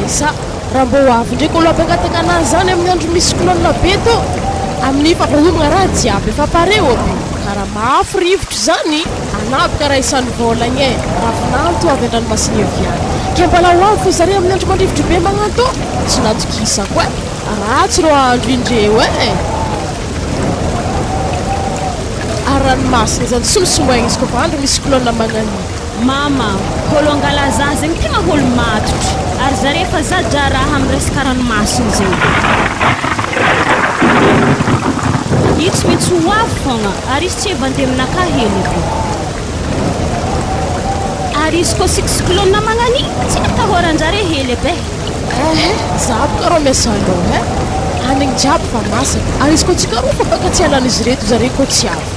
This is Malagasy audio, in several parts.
Raissa, raha mbô ho avy ndraiky olo aby hangataka anah zany amin'ny andro misy cyclone be tô, amin'ny efa voahomagna raha jiaby efa pare ôby, kara mafy rivotro zany, anah aby kara isan'ny vôlagna e, ravinanto avy andranomasigny avy any, ke mbola ho avy fô zare amin'ny andro mandrivotro be magnantô, tsy natokisako e, ratsy rô andro indreo e. Ary ranomasina zany somosomoegna izy kôfa andro misy cyclone magnanio. Mama, olo angala za zegny tegna olo matotry ary zare efa za-draharaha am resaka ranomasina zegny. Io tsy maintsy ho avy fogna ary izy tsy hevande aminakahy hely be. Ary izy koa cyclone magnanio tsy atahoran-jare hely be. Ehe, za boka rô miasa loha eh! Hanigny jiaby fa masaka, ary izy koa tsy karofa baka tsy halan'izy reto zare koa tsy avy.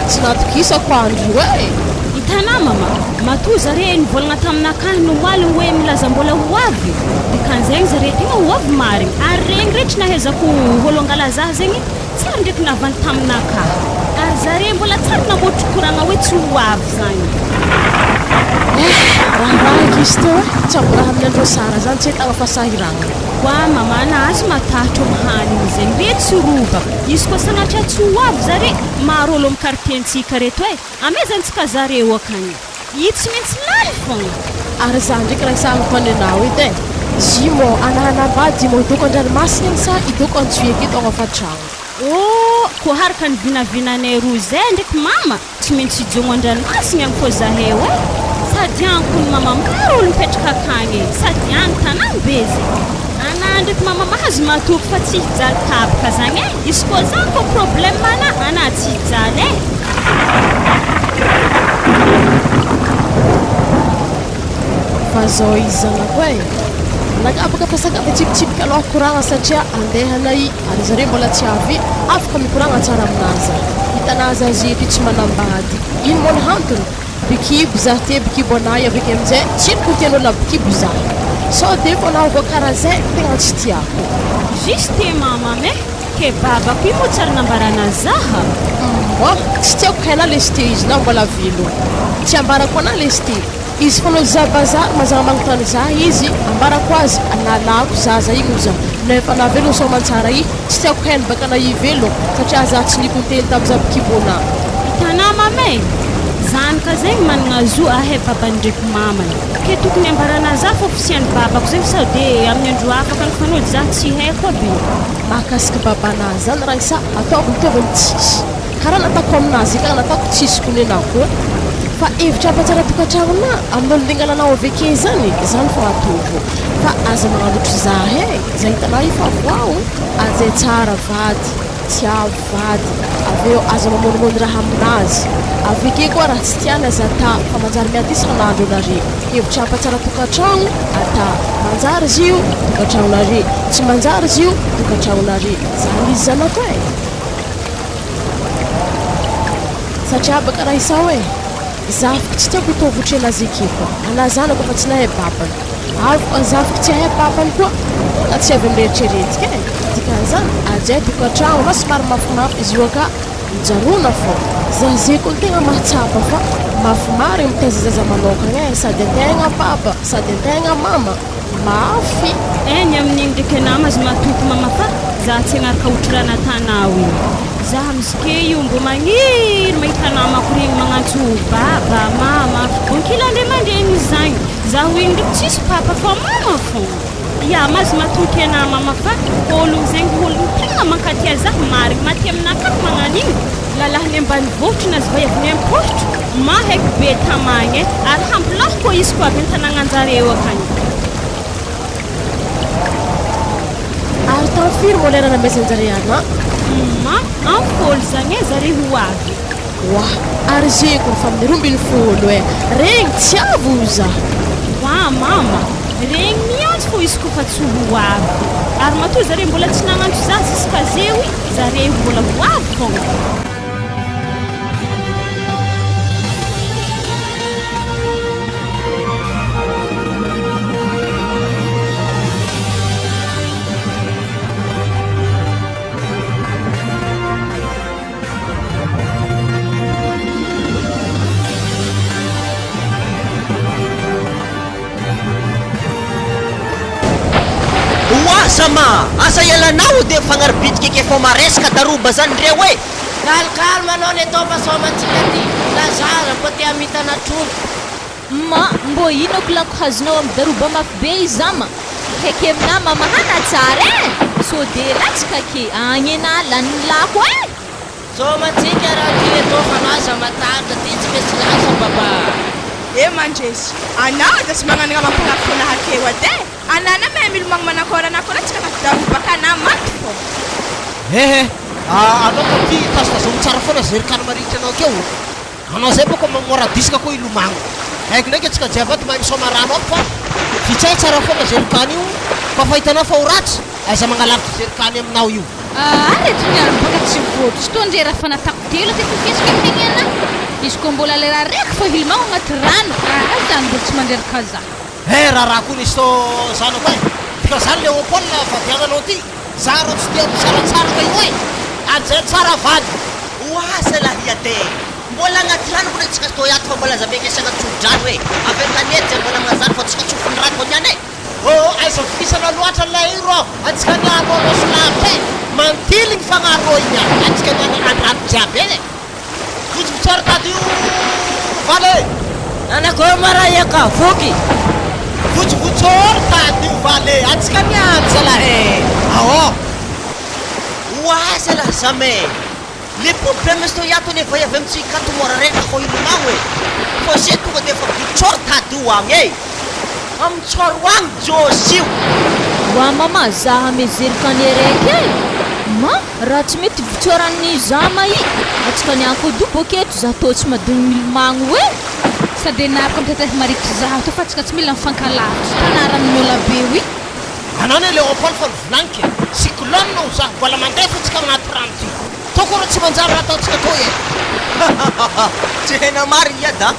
Tsy natokisako andry io eh! Hitanà mama, matoa zare nivolagna taminakahy nomaly hoe milaza mbola ho avy, dikan'izegny zare tegna ho avy marigny, ary regny re tsy nahaizako ôlo angala za zegny Tsary ndreky navandy taminakahy. Ary zare mbola tsary namotry koragna hoe tsy ho avy zagny. Eh! Raharaha eky izy teo eh! Tsy amboraha amin'ny andro sara zany tsy ahitagna fasahiragnana. Wa mama nahazo matahotro am hanigny zegny re tsy roba. Izy koa sagnatria tsy ho avy zare, maro olo am quartier ntsika reto eh! Amezantsika zareo akagny. I tsy maintsy lany fogna. Ary za ndreky raha isa agnontany anao edy eh! Jimo, ana hanambady Jimo idoko andranomasina igny sa idoko antsohihy aketo agnaofa tragno? Oh! Koa haraka ny vinavinanay roa zay ndreky mama, tsy maintsy hijogno andranomasina agny fô zaheo eh! Sady agny kony mama maro olo mipetraka akagny eh! Sady agny tanagny be zegny. Ana ndreky mama mahazo matoky fa tsy hijaly kabaka zagny eh! Izy koa zany vao problème ana, ana tsy hijaly eh! Fa zao izy zanako eh! Nagabaka fa sakafo hitsipitsipika aloha koragna satria andehana i ary zareo mbola tsy avy afaka mikoragna tsara aminaza. Hitanaza azy eto i tsy manambady. Ino moa ny hantony? Bikibo zah te bikibo anay aveke amizay tsy ko tian'olo bikibo zah. Sao de fô nahovoa kara zay tegna tsy tiako. Juste mama mais ke babako io moa tsary nambarana zaha. Mbô tsy tiako hena lesy ty izy na mbola velogno. Tsy ambarako ana lesy ty. Izy fanao za bazary mazagna magnontany za izy ambarako azy nalako zaza igny oza nefa na velogno soamantsara i tsy tiako heno baka na i velogno satria za tsy nikonteny tam za bikibona. Hitanà mama e! Zanaka zegny managna zo ahay babany ndreky mamany. Ke tokony ambarana za fô fisian'ny babako zegny sao de amin'ny andro afaka ny fanody za tsy haiko aby io. Mahakasiky babanà zany raisa ataovy mitovy amin'ny tsisy. Karaha nataoko aminazy io karaha nataoko tsisy koa nenah koa. Fa hevitra hampatsara tokantragnonà amin'ny olo ndingalanao aveke zany, zany fô atovo. Fa aza magnano ohatry za e! Za hitanà io fa voao. Ajay tsara vady, tiavo vady, avy eo aza mamonomono raha aminazy. Aveke koa raha tsy tiany aza ata fa manjary miady isan'andro anare. Hevitra hampatsara tokantragno ata. Manjary izy io, tokantragnonare. Tsy manjary izy io, tokantragnonare. Zany izy zanako e! Satria baka raha izaho e! Zafiko tsy tiako hitovy otrena azy ekeko. Ana zanako fa tsy nahay babany. Ary koa zafiko tsy hahay babany koa mbola tsy avy amin'ny eritreretika e! Dikan'izany ajay tokantragno na somary mafimafy izy io aka mijanona fô. Za ze koa tegna mahatsapa fa mafy marigny mitaiza zaza manokagna e! Sady antegna baba sady antegna mama. Mafy. Eny amin'igny ndreky anah mazy matoky mama fa za tsy agnaraka otrana tanao igny. Za amzke io mbô magniry mahita namako regny magnantso baba, mama, ankilan-dray aman-dreniny zagny. Zaho igny ndreky tsisy papa fa mama fogna. Ya mazy matoky anah mama fa ôlogno zegny ôlogno tegna mankatia zah marigny maty aminakahy magnano igny. Lalahiny ambanivohitra na zvaiaviny am-pohitra, mahaiky be tamagna e, ary hampilahy koa izy koa avy an-tanàgnanjareo akagny. Ary tam firy moa lera namezanjare anà? Humm am fôlo zagny e zare ho avy. Wah! Ary zeko fa amin'ny 12 e! Regny tsy avy hoy za. Wah mama! Regny miantso fô izy koa fa tsy ho avy. Ary matoa zare mbola tsy nagnantso za ziska zeo i. Zareo mbola ho avy fogna. Zama, asa ialanao de mifagnaribitika eke fô maresaka daroba zany ndreo e! Calme anao ny atao fa saomantsika ty Lazara mbo te hamitana trondro. Ma, mbô ino kolako hazonao am daroba mafy be i zama? Heke aminah mamahana tsara eh! Sô de latsaka ke agny enah lanin'ny lako eh! Saomantsika raha ty atao fa anao aza matahotra ty tsy misy lasa baba. Eh mandresy. Anao dia tsy magnano raha mampalavo fona hakeo edy eh! Anah na mahay milomagno manakôry anakôry antsika anaty daroba ka anah maty fô. Hehe, anao ka ty tazotazomy tsara foana zerikany marihitra anao akeo. Anao zay bôka mora disque koa hilomagno. Haiko ndraiky antsika jiaby ato mahay misaoma rano aby fa vitsay tsara foana zerikany io fa fa hitanao fa ho ratsy aiza magnalavitra zerikany aminao io. Aa reto niany baka tsy voatry toa ndre raha fa natako telo ty fihetsika tegna ana izy koa mbola le raha raiky fô hilomagno agnaty rano aa zany mbola tsy mandreraka za. Eh raharaha koa nisy tô zanako eh! Dika zany Léopold vadiagnanao ty? Za rô tsy tia misaratsaraka io eh! Anjay tsara vady! Oasa lahy ade! Mbola agnaty rano mbola tsika tô ato fa mbola aza ampiakesagna tso-drano eh! Avy an-tanety zay mbola magnazary fô tsika tsofiny rano niany eh! Oh aiza vokisana loatra lay io rô! Antsika niany rô roso lavitra eh! Mantiligny fagnahy rô igny ah! Antsika niany andrano jiaby egny eh! Votsovotsory tady io valy e! Nanakory ma raha iaka voky? Votsovotsory tady io valy e! Antsika niany zalahy e! Aô! Oa zalahy jamais! Le problème sto iato anie vay avy amitsika ato mora reraka fô hilomagno e! Fô ze tonga de efa votsôro tady io agny e! Amitsôro agny Josy io! Wa mama za ame zerikany araiky e! Ma raha tsy mety votsoran'ny zama i atsika ny ankodobo aketo za tô tsy madogno milomagno e! Sady enariko mitete marikitry zaho tô fa tsika tsy mila mifankalavitry tanara miola be oi. Anao anie Léopold fa nivolagniky e! Cyclone ho zaho mbola mandeha fo tsika agnaty rano ty! Tô koa rô tsy manjary raha ataontsika toy e! Tsy hainao marigny iada a!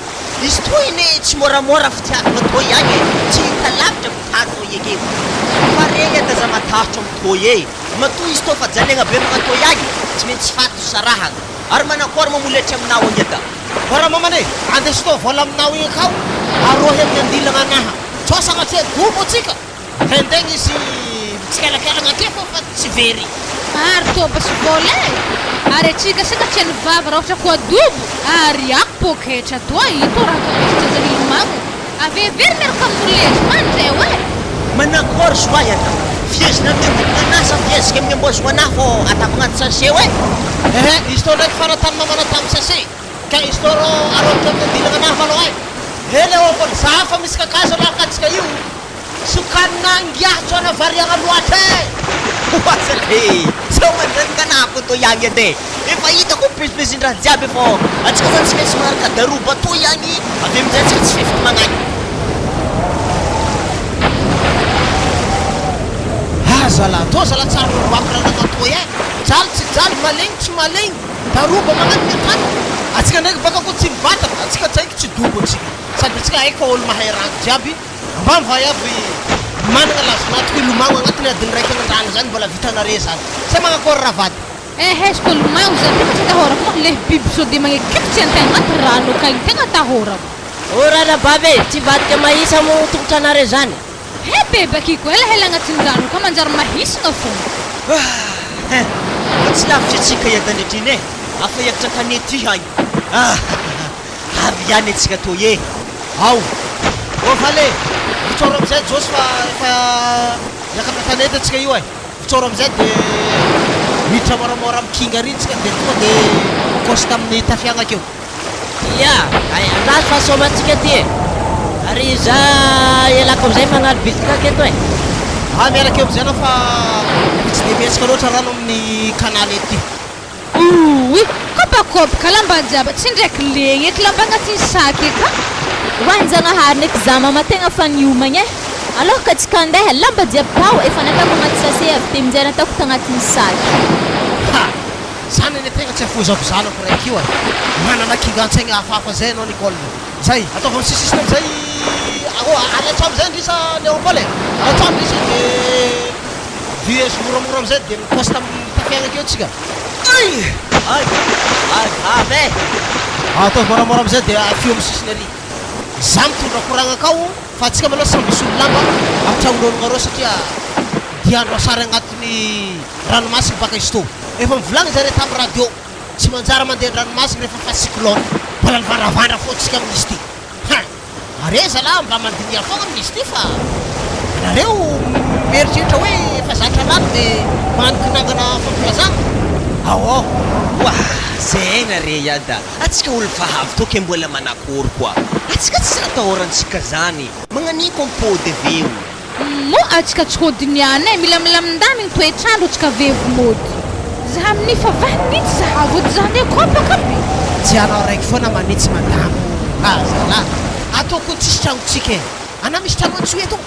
Izy toy anie tsy moramora fitiavagna toy agny e! Tsy hita lavitra mitady toy ekeo! Fa regny edy aza matahotra am toy e! Matoa izy toa fa jaliagna be magnatoy agny, tsy maintsy faty ho sarahagna. Ary manakory moa moletry aminao agny eda? Vao raha mamana e! Andeso toa vola aminao igny akao, arohy amin'ny andilagna anaha. Sao sagnatria dobo atsika, rendegny izy mitsikelakelagna ake fô fa tsy very. Ary toa basy vola e! Ary atsika sagnatria ny vava raha ohatra koa dobo, ary ako poketra toa ito raha atao vesatra aza milomagno. Avevery miaraka amin'ny moletry mandreo e! Manakory soa ianao? Fihezina amin'ny andininanahy sa fihezika amin'ny amboazoanahy fô atako agnaty sachet oe? Ehe, izy tô ndraiky faratany mamana tamy sachet ka izy tô rô arôdiko amin'ny andilagna anahy malôha e! He Léopold, za fa misy kakazo anah antsika io, sokanina ngiahy tsôna variagna loatra e! Oasa le! Sao mandranaka anah ko tô ihagny edy e! Efa hitako mipezipezindraha jiaby fô antsika zany tsy maintsy magnaraka daroba toy agny avy aminjay antsika tsy fefiky magnagny. Ah zalahy tô zalahy tsara roboako raha nanao toy eh! Jaly tsy jaly, malegny tsy malegny, daroba magnano ny akany, antsika ndraiky baka koa tsy mivatana, antsika tsaiky tsy dobo antsika, sady antsika haiko fa olo mahay rano jiaby, ambany vaiavy managna lazonatoka hilomagno agnatiny adiny raiky agnandrano zany mbola vitanare zany, sa magnakory ravady? Ehe izy koa lomagno za tegna tsy atahorako manko le biby sao de magnekitry antegna agnaty rano akagny tegna atahorako. O ranabavy e, tsy hivadika mahisa moa tongotra anareo zany. He bebaka iko ela hela agnatin'ny rano ka manjary mahisina fogna. Hein! Fa tsy lavitra antsika hiadandrindra iny e! Afa hiakatra tanety io ihany. Ah! Avy ihany antsika toy e! Ao! Ô Vale! Votsaoro amizay Josy fa efa hiakatra tanety antsika io e! Votsaoro amizay de miditra moramora mikinga ary tsika de tonga de mi-coste amin'ny tafiagna akeo. Ia, hay andraso fa asomantsika ty e! Ary za ialako amizay fa hagnano bitika aketo e! Ah miaraka eo amizay anao fa efa tsy de mihetsika loatra rano amin'ny canal eto ty. Ouii! Kôpakôpaka lamba jiaby tsy ndraiky legna eky lamba agnatin'ny sac eka! Ho an-Jagnahary ndraiky za mama tegna fa niomagna eh! Alors ka tsy kandeha, lamba jiaby tao efa nataoko agnaty sachet avy teo minjay nataoko tagnatin'ny sac. Ha! Zany anie tegna tsy afoizako zanako raiky io eh! Manana kingan-tsaigna hafahafa zay anao Nicole. Zay, ataovy amin'ny sisisiny amizay oh, alatsao amizay ndry sa Léopold eh! Alatsao ndry sa de vue azy moramora amizay de mi-poste amin'ny tafiagna akeo tsika. Ay! Ay! Ay! Avy eh! Ataovy moramora amizay de afio amin'ny sisiny ary. Za mitondra koragna akao fa antsika malôha samby hisolo lamba apitraho lôlogna reo satria. Ty andro asary agnatin'ny ranomasina baka izy tô. Efa mivolagna zare tamy radio, tsy manjary mandeha andranomasina rehefa fa cyclone. Mbola nivandravandra fô tsika amin'izy ty. Hein! Are zalah mba mandiniha foagna amin'izy ty fa anareo mieritreritra hoe efa zatra rano de magnano kinangana fampilazagna. Aô! Oa! Zegny are iada! Atsika olo fa avy tô ke mbola manakory koa! Atsika tsisy raha atahorantsika zany! Magnanino ko mipody avy eo? Moa atsika tsy hody niany e, mila milamindamigny toetr'andro atsika vevo mody. Za amin'ny fa vahinitsy za vody za ndeha kopaka aby. Tsy anao raiky foana manitsy madamo ah zalah ataoko tsisy tragnontsika e anah misy tragno antsohihy eto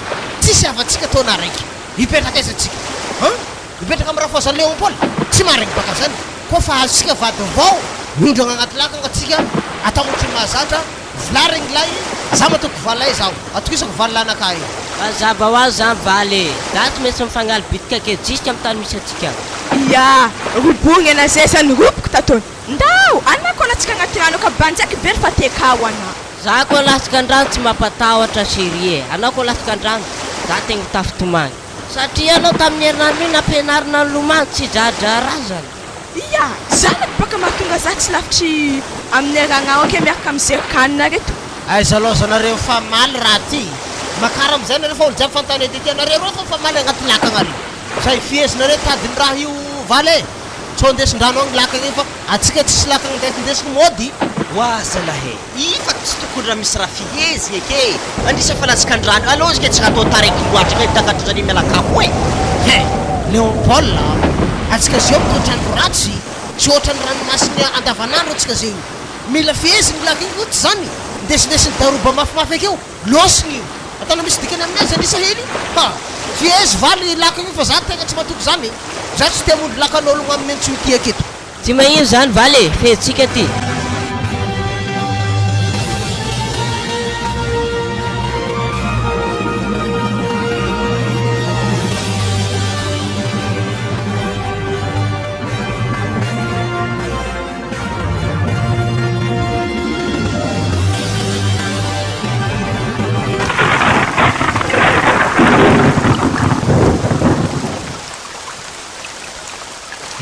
tsisy havantsika taona raiky hipetraka aiza tsika an hipetraka am rafoazan'i Léon Paul tsy marigny baka zany koa fa azontsika vady vao miondragna agnaty lakagna tsika atao ohatry ny mahazatra Vla regny lahy, za matoky valay zaho, atokisako valin anakahy. Mazava ho azy zany valy e! Za tsy maintsy mifangaly bitika kely jusque am tany misy antsika. Ia, robogny ana zay zany roboko tatony. Ndao, ana koa latsaka agnaty rano ka banjaky very fa tekao ana. Za koa latsaka andrano tsy mampatahotra chérie e! Anao koa latsaka andrano, za tegna ho tafitomagny. Satria anao tamin'ny herinandro iny nampianarina nilomano tsy dradrarazana. Ia, zanako baka mahatonga za tsy lavitry amin'ny ragnao ake miaraka amin'ny zerikanina reto. Aiza laozanareo mifamaly raha ty? Makara amizay nareo fa olo jiaby fantanety ety anareo reo fa mifamaly agnaty lakagna reo. Zay fihezinareo tadiny raha io valy e! Sao andesin-drano agny lakagna io fa atsika tsisy lakagna ndraiky ndesiko mody. Oa zalahy e! Ii fa tsy tokony raha misy raha fihezigny eky e! Andrisa fa latsaka an-drano, aleo izy ke tsy raha atao taraiky loatra ke takatry zany miala kapo e! He! Léon Paul a! Antsika zeo mitoetra andro ratsy, tsy ohatran'ny ranomasina andavanandro antsika zeo io. Mila fehezigny laka io tsy zany? Ndesindesin'ny daroba mafimafy akeo, lôsiny io. Ataonao misy dikany aminay izy andrisa hely io? Ha! Fehezo valy laka io fa za tegna tsy matoky zany e! Za tsy te hamondro lakan'ôlogno amin'ny antsoy ty aketo. Tsy magnino zany valy e, fehitsika ty.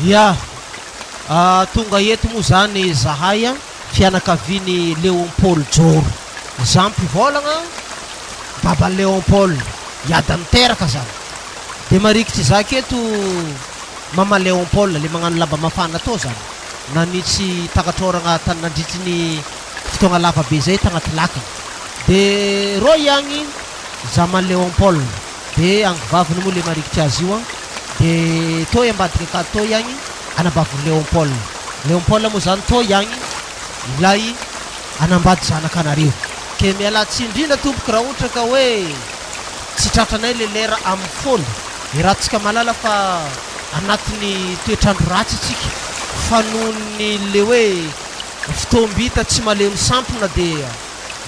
Ya. Tonga eto moa zany zahay fianakavian'i Léon Paul Joro. Za mpivolagna baban'i Léon Paul, iada niteraka zany. De marikitry za aketo mama Léon Paul le magnano lamba mafana tô zany. Nanitsy takatr'oragna tany nandritry ny fotoagna lava be zay tagnaty lakagna. De rô iagny zaman'i Léon Paul. De angivaviny moa le marikitry azy io an. De toy ambadika akady toy agny anabavin'i Léon Paul. Léon Paul moa zany toy agny ilay anambady zanakanareo. Ke miala tsiny indrindra tompoko raha ohatra ka hoe tsy tratranay le lera amin'ny folo. Iarahantsika mahalala fa anatin'ny toetr'andro ratsy isika fa noho ny le hoe fotoam-bita tsy malemy sampona dia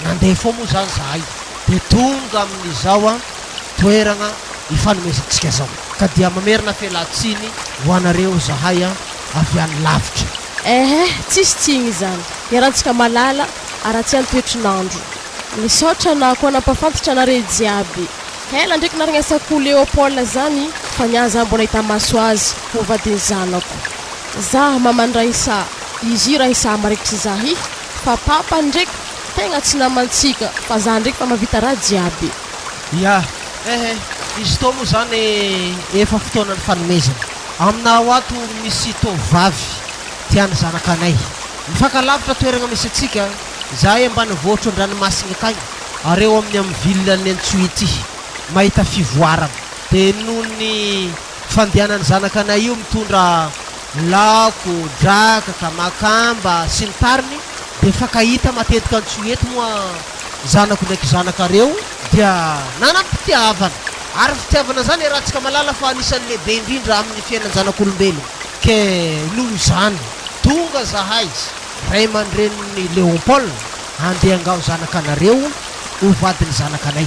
Nandeha foa moa zany zahay dia tonga amin'izao toeragna ifanomezantsika zao. Ka dia mamerina fialan-tsiny ho anareo zahay avy any lavitra. Eeh tsisy tsigny izany. Iarahantsika malala haratsian'ny toetrin'andro. Misaotra anah koa nampafantatra anare jiaby. Ela ndreky narignasako Léopold zany fa ny ahy za mbola hita maso azy ho vadin'ny zanako. Za maman-dRaissa, izy Raissa marikitry zahy. Fa papa ndreky tegna tsy namantsika fa za ndreky fa mavita raha jiaby. Ya eh izy tô moa zany efa fotoanan'ny fanomezana. Aminao ato misy tovovavy tian'ny zanakanay. Mifankalavitra toeragna misy antsika, zahay ambanivohitro andranomasigny akagny, areo amin'ny amin'ny ville ny Antsohihy ity. Mahita fivoarana. De noho ny fandehanan'ny zanakanay io mitondra Laoko, drakaka, makamba, sy ny tariny dia mifankahita matetika antsoy eto moa zanako ndraiky zanakareo dia nanam-pitiavana ary ny fitiavana zany iarahantsika malala fa anisan'ny lehibe indrindra amin'ny fiainan-janak'olombelona ke noho izany tonga zahay ray aman-drenin'i Léon Paul andeha angaho zanakanareo ho vadin'ny zanakanay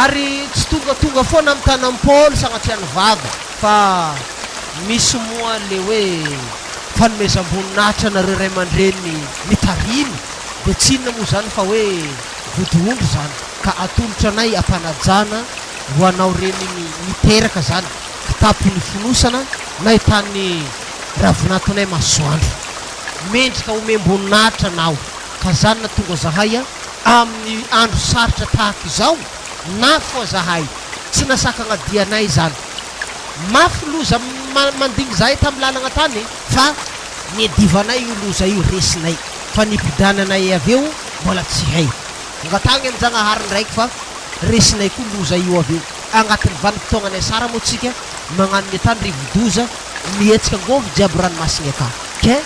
ary tsy tongatonga foana amin'ny tanan'i Paul sagnatria ny vava Fa misy moa le hoe fanomezam-boninahitra anareo ray aman-dreny nitarihina dia tsy inona moa izany fa hoe vodiondry izany ka atolotra anay am-panajana ho anao reny niteraka izany. Kitapo nifonosana nahitan'ny ravinatonay masoandro. Mendrika homem-boninahitra anao ka zany natonga zahay amin'ny andro sarotra tahaka izao na foa zahay tsy nasakagna dianay izany. Mafy loza mandingy zahay tamin'ny lalagna tany fa niadivanay io loza io resinay fa nipidananay avy eo mbola tsy hay. Angatahagna amin-jagnahary ndraiky fa resinay koa loza io avy eo. Agnatin'ny vanim-potoagnanay sara moa tsika magnano ny tany rivodoza mihetsika angôvo jiaby ranomasigny aka. Ke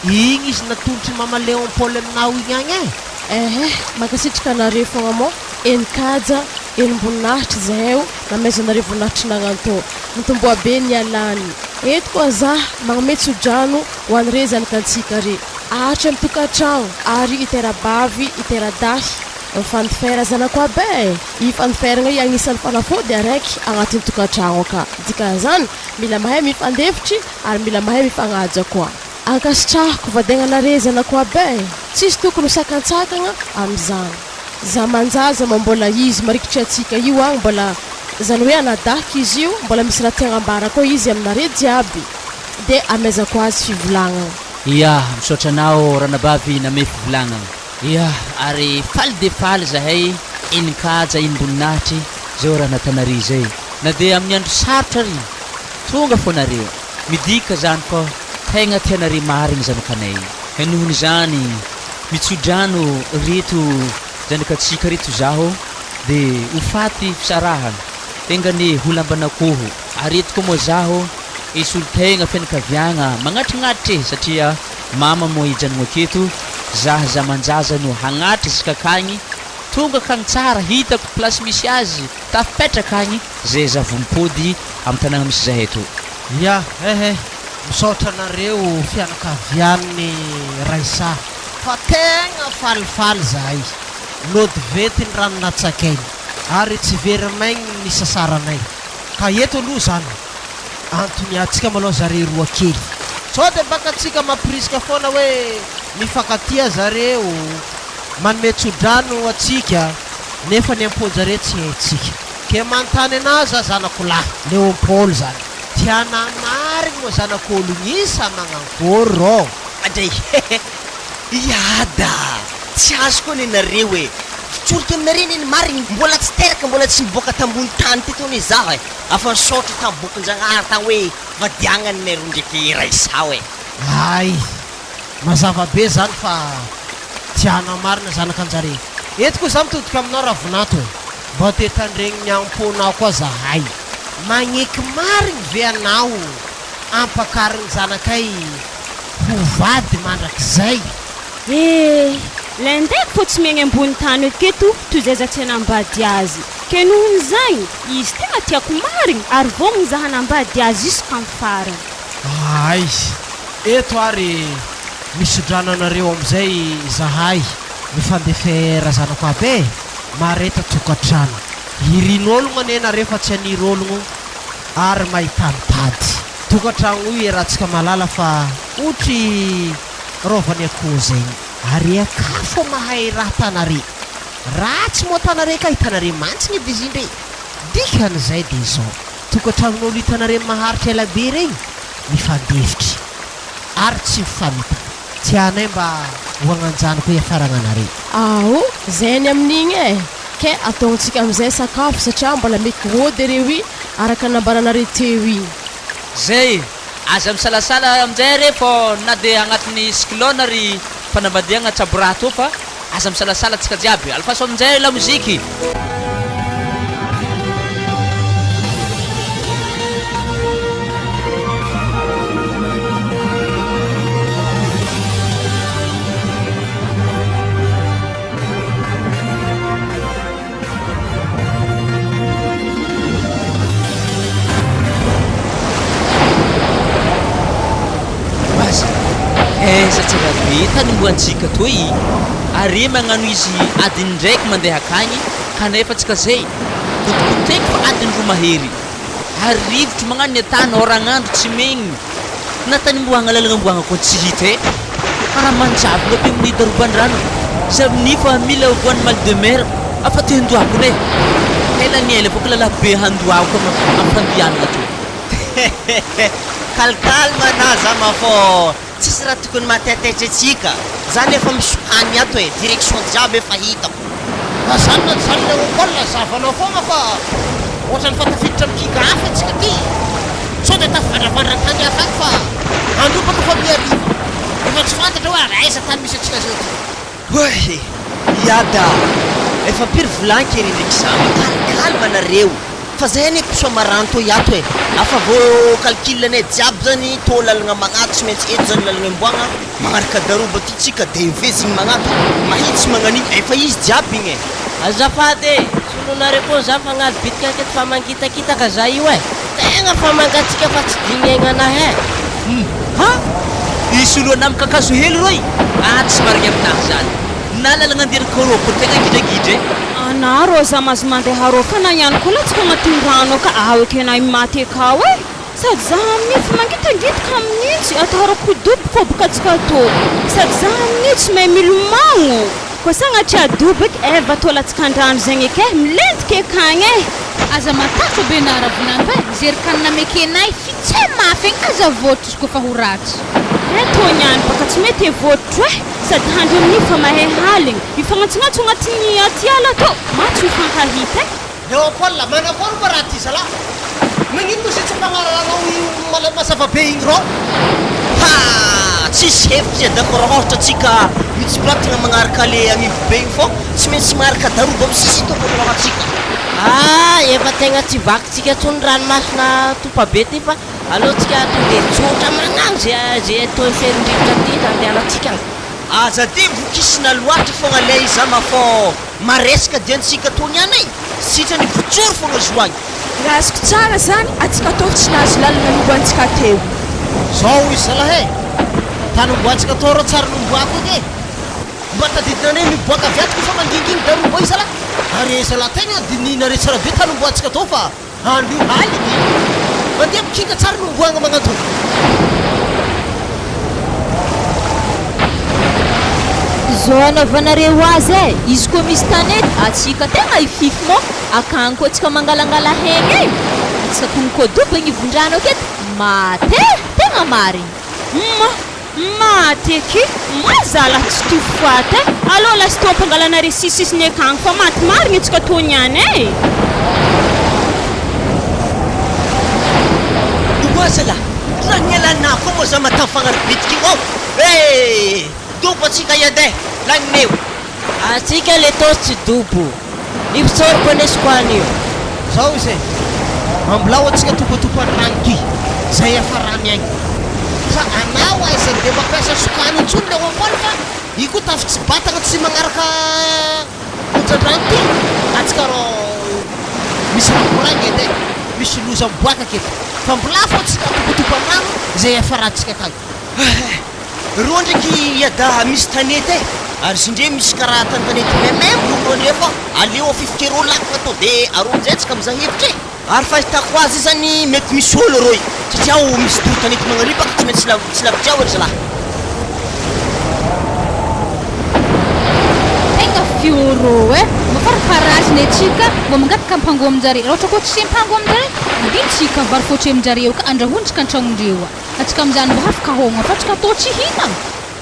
igny izy natolotry mama Léon Paul aminao igny agny e! Ehe, mankasitraka anareo fogna mô, enin-kaja, enim-boninahitra izahay o, namezanareo voninahitry nagnantô. Mitomboa be ny alany. Eto koa zah magnome tso-drano ho an're zanakantsika re. Aharitra am tokantragno ary hitera-bavy hitera-dahy. Mifandifera zanako aby e! I fandiferagna i agnisan'ny fanafody araiky agnatin'ny tokantragno aka. Dikan'izany, mila mahay mifandefitry ary mila mahay mifagnaja koa. Ankasitrahako vadiagnanare zanako aby e! Tsisy tokony ho sakantsakagna amizany. Za manjaza ma mbola izy marikitry atsika io agny mbola zany hoe anadahiko izy io mbola misy raha tiagna ambara koa izy aminare jiaby de amezako azy fivolagnagna. Ia, misaotra anao ranabavy namehy fivolagnagna. Ia, ary faly dia faly zahay enin-kaja enim-boninahitry zao raha natanare zay. Na dia amin'ny andro sarotra ary tonga fô nareo. Midika zany fa tegna tianare marigny zanakanay. Nohon'izany, mitsodrano reto zanakatsika reto zaho de ho faty fisarahana. Enga anie ho lamban'akoho. Ary eto koa moa zaho hisolo tegna fianakaviagna magnatrignatry e satria mama moa hijanogno aketo, zah zaman-jaza no hagnatry ziskakagny, tonga akagny tsara, hitako place misy azy, tafipetraka agny, zay zah vo mipody am tanagna misy zahay eto. Ya eh eh, misaotra anareo fianakavian'ny Raissa fa tegna falifaly zahay, nody vety ny rano natsakainy ary tsy very maigny ny nisasaranay, ka eto aloha zany antony antsika malôha zare roa kely, sao de baka tsika mampirisika foana hoe mifankatia zareo, manome tsodrano atsika nefa ny am-ponjare tsy haintsika. Ke manontany anah za zanako lahy, Léon Paul zany, tianah marigny moa zanak'ologny i sa magnankôry rô? Adray he! Iada! Tsy azoko anie nareo e! Fitsoriko aminareo anie ny marigny, mbola tsy teraka, mbola tsy niboaka tambony tany teto anie zaho e! Afa nisaotra tam bokin-jagnahary tagny hoe vadiagnany nareo ndraiky Raissa e! Hay! Mazava be zany fa tianao marina zanak'anjare. Eto koa za mitodika aminao Ravinato e! Mba te tandregny ny am-ponao koa zahay. Magneky marigny ve anao ampakarin'ny zanakay ho vady mandrakizay? Eh! Lendeko fô tsy miaigny ambony tany aketo toy izay za tsy hanambady azy. Ke nohon'izagny, izy tegna tiako marigny ary vôgnogno za hanambady azy jusqu'en farany. Hay! Eto ary misodrano anareo amizay zahay mifandefera zanako aby e! Mahareta tokantrano. Irin'ologno anie nareo fa tsy anir'ologno ary mahita mitady. Tokantragno io iarahantsika mahalala fa otry raovan'ny akoho zegny. Are aka fô mahay raha tanare. Ratsy moa tanare ka hitanare mantsigny edy izy indre. Dikan'izay de izao, tokantragnon'olo hitanare maharitra ela be regny mifandefitry ary tsy mifamitaka. Tianay mba ho agnanjany koa hiafaragnanare. Ao, zay ny amin'igny e! Ke ataontsika amizay sakafo satria mbola meky hody reo i araka ny nambaranareo teo igny. Zay! Aza misalasala aminjay re fô na de agnatin'ny cyclone ry fanambadiagna tsabo raha tô fa aza misalasala tsika jiaby. Alefaso aminjay lamoziky. Aza aiza tsara be tany omboantsika toy are magnano izy adiny ndraiky mandeha akagny kanefa tsika zay kotikoteko fa adiny roa mahery ary rivotro magnano ny atany oragnandro tsy megny na tany omboagna lalagna omboagna koa tsy hita e karaha manjavogna be amin'ny daroban-drano sy fa mila voan'ny mal de mer afa te handoako ne ela ny ela avao ko lalahy be handoako am fandianana to. Calme anah zama fô tsisy raha tokony mahataitaitra antsika, za nefa misokany ato e, direction jiaby efa hitako. Na zany na tsy zany Léopold zavanao foagna fa ohatrany fa tafiditra am kinga hafa tsika ty, sao de tafivandravandra tany hafa agny fa andro io baka fa mihariva efa tsy fantatra hoe ary aiza tany misy antsika zao ty. Oay! Iada a! Efa impiry volagny ery ndraiky zama, calme calme nareo fa zay anie kisoa maranto iato e! Afa vao calcul anay jiaby zany tô lalagna magnato tsy maintsy eto zany lalagna imboagna magnaraka daroba aty tsika de mivezigny magnato mahitsy magnan'igny efa izy jiaby igny e! Azafady e! Solonareo koa za fa agnaly bitika aketo fa mangitakitaka za io e! Tegna fa mangatsiaka fa tsy digny aignanahy e! Hum! Ha! Isoloana am kakazo hely roy? Ah tsy marigny aminahy zany. Na lalagna andeha kôrô koa tegna gidragidra e! Anah rô za mazo mandeha rô fa na ihany koa latsaka agnatin'ny rano aka ao eky anah maty akao e! Sady za amin'io fa mangitangitaka amin'io tsy atahorako ho dobo fô boka antsika tô sady za amin'io tsy mahay milomagno koa sagnatria dobo eky Eva tô latsaka andrano zegny eky e milentika ekagny e! Aza matahotra be na ravinanto e, zerikanina namekenay fitse mafy egny aza vôtro izy koa fa ho ratsy. He tô niany baka tsy mety e vôtro e! Sady handry amin'io fa mahay haligny, mifagnantsognantso agnatin'ny aty ala tô, ma tsy mifankahita e! Léopold, manakory moa raha ty zalahy? Magnino moa zay tsy ampagnararanao io malay mazava be igny rô? Ha! Tsisy hevitra izy d'accord ôhatra tsika mitsibatagna magnaraka le agnivo be igny fô tsy maintsy magnaraka daroba am sisiny tokony alohantsika. Ah! Efa tegna tsy vakintsika tsony ranomasina topa be ty fa aleo tsika tonga de tsotra magnano ze ze toy ferin-drivotra ty andehanantsika agny. Aza de vokisina loatra fogna lay izy ama fô maresaka diantsika tony any e! Sitrany votsoro fogna zo agny. Raha azoko tsara zany, atsika tô tsy nahazo lalana nomboantsika teo. Zao izy zalahy e! Tany omboantsika tô rô tsary nomboako eky e! Mba tadidinareo miboaka avy ato kofa mangingigny darobo io zalahy! Are zalahy tegna dinihinareo tsara be tany omboantsika tô fa andro io haligny mandeha mikinga tsary nomboagna magnanto. Zao anaovanareo azy e! Izy koa misy tanety, atsika tegna hifify mô, akagny koa tsika mangalangala hegna e! Atsika ko mikodoba agnivon-drano aketo, maty e! Tegna marigny. Ma! Maty eky! Ma zalahy tsy to faty e! Aleo lasa to ampangalanareo sisisiny akagny fa maty marigny antsika tô niany e! Oa zalahy! Raha nialanà koa moa za matavy fagnaribitiky io ao e! Dobo antsika hiady e! Lanineo! Antsika le tos tsy dobo. Ny fisaorako anie sokoany io. Zao izy e, ambilao antsika topatopan'ny rano ty, zay hiafarany agny. Fa anao aiza ndeha mampiasa sokany intsony Léopold fa i koa tafitsy batagna tsy magnaraka onjan-drano ty, antsika rô misy raha koragna edy e, misy loza miboaka aketo, fa mbola fô antsika topatopan-drano zay hiafarantsika akagny. Reo ndraiky iadaha misy tanety e! Ary izy ndre misy karaha tanitanety maimaimbo reo ndre fa aleo afifoke reo lakana to de areo amizay tsika mizaha hevitra e! Ary fahitako azy zany mety misy olo reo satria ao misy doro tanety magnaripaka tsy maintsy tsy lavitry ao ry zalahy. Tegna fiorô eh! Mba faraparasiny atsika mba mangataka ampango aminjare, raha ohatra koa tsy ampango aminjare, vidintsika vary fôtry aminjareo ka andrahointsika antragnondreo a! Atsika amizany mba afaka hôgna fa tsika tô tsy hinagna.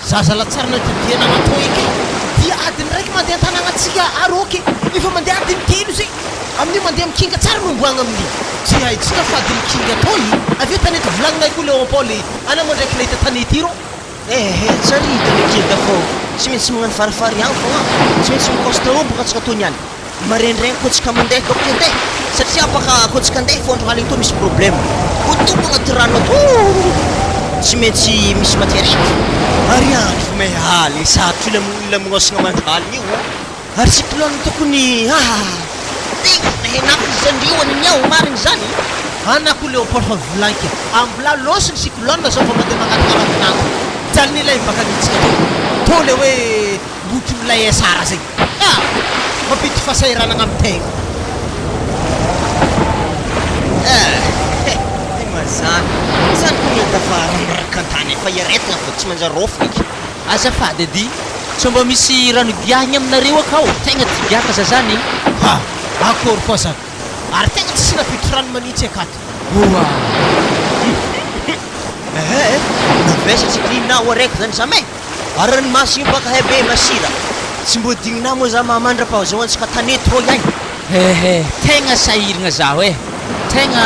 Zaza latsarina ty dia nagnatô eky e! Dia adiny raiky mandeha an-tanàgnantsika arôky efa mandeha adiny telo zay amin'io mandeha mikinga tsara no omboagna amin'io tsy haintsika fa adiny kinga tô i avy eo tanety volagninay koa Léon Paul e ana moa ndraiky nahita tanety i rô. Ehe tsary hitany akia fô tsy maintsy magnano farifary ihany fogna tsy maintsy mi-coste rô boka antsika tô niany. Maraindraigny koa tsika mandeha donc andeha satria afaka koa tsika andeha fô andro haligny tô misy problème koa tompo agnaty rano ato tsy maintsy misy matière eky ary andro fo may haligny sarotro ila ila magnosagna mandro haligny io ary cyclone tokony ah tegna nahenako izy zany io aniny ao marigny zany. Ana ko Léopold fa volanky ambola lôsy ny cyclone zao vao mandeha mangataka ravinahitra jaliny ilay baka nitsika teo tô le hoe mbotry milay SR zegny. Ah! Mampiditra fahasahiranagna amin'ny tegna. Eh! Ty mazana. Zany koa miady fa raha miraraka an-tany efa iaretigna fa tsy manjary raofina eky. Azafady edy, sao mba misy rano giahigny aminareo akao? Tegna ty giaka za zany. Ha! Akory koa zany. Ary tegna tsisy nampiditra rano manintsy akato. Oa! Ehe, navesatry clean aho araiky zany zama e! Ary ranomasina io baka hay be masira. Tsy mbô digninà moa za maha-mandra-pahazoantsika tanety rô ihany. Ehe, tegna sahiragna zaho e! Tegna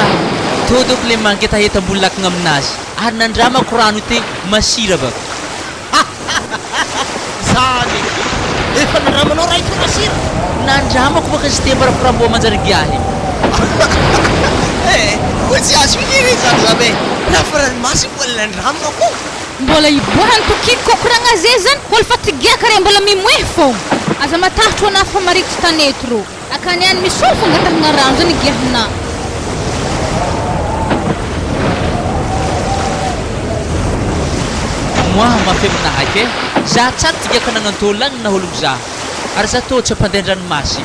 tôdoko le mangetaheta ambony lakagna aminazy ary nandramako rano ty masira baka. Zany eky! Efa nandramanao raha ity masira? Nandramako baka izy ty ambarako raha mbô manjary giahy. Eh, koa tsy azo firy zany zama e! Raha fa ranomasina mbola nandramana ko! Mbola iboahany tokiky ko koragna ze zany olo fa tigiaka re mbola mimoehy fogna. Aza matahotro anah fa marikitry tanety rô. Akany any misy olo fangatahagna rano zany igiahinah. Moah mafy aminahy ke, za tsary tigiaka nagnantôla agny nahologno za, ary za tô tsy ampandeha an-dranomasy.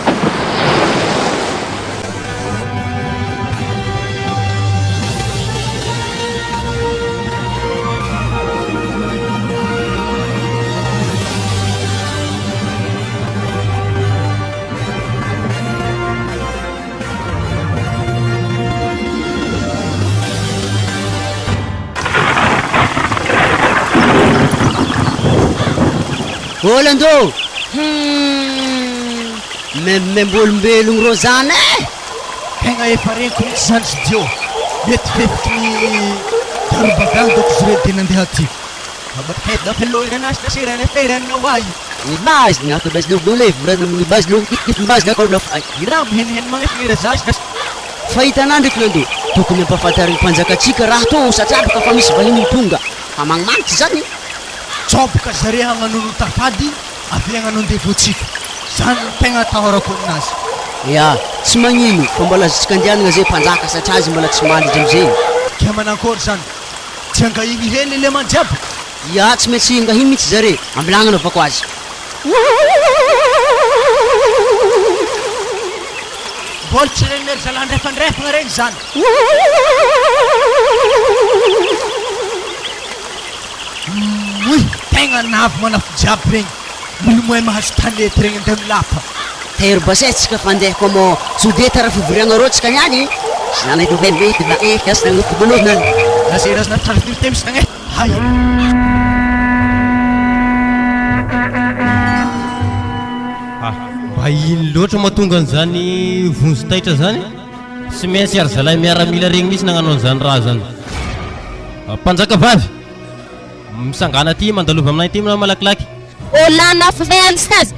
Hollando! Humm! Maimbomembo olombelogno rô zany eh! Tegna efa reniko mihitsy zany studio. Mety fefiky ny Darobagan doko izy reo de nandeha aty. Fa hitanà ndreky Nando, tokony hampahafantarin'ny mpanjakantsika raha toa ho satraboka fa misy vahiny ho tonga. Fa magnimanitra izany. Joboka zare hagnano notafady avy hagnano andevo antsika. Zany no tegna atahorako aminazy. Ya, tsy magnino fa mbola azontsika andianagna zay mpanjaka satria azy mbola tsy mandry amizegny. Kia manankory zany? Tsy angahiny hely le man jiaby? Ya, tsy maintsy angahiny mihitsy zare, ambilagna anaovako azy. Mbola tsy regninay ry zalahy andrefandrefagna regny zany. Oy, tegna navy manafo jiaby regny, milomay mahazo tanety regny andeha milapa. Tairo basy tsika fa andeha komo sode tara fivoriagna rô tsika niany. Ah, mba ino loatra mahatonga an'izany vonjy taitra zany? Tsy maintsy ary zalahy miaramila regny mihitsy nagnano an'izany raha zany. Mpanjaka vavy! Misangana aty, mandalova aminay aty aminao malakilaky. Olana Française.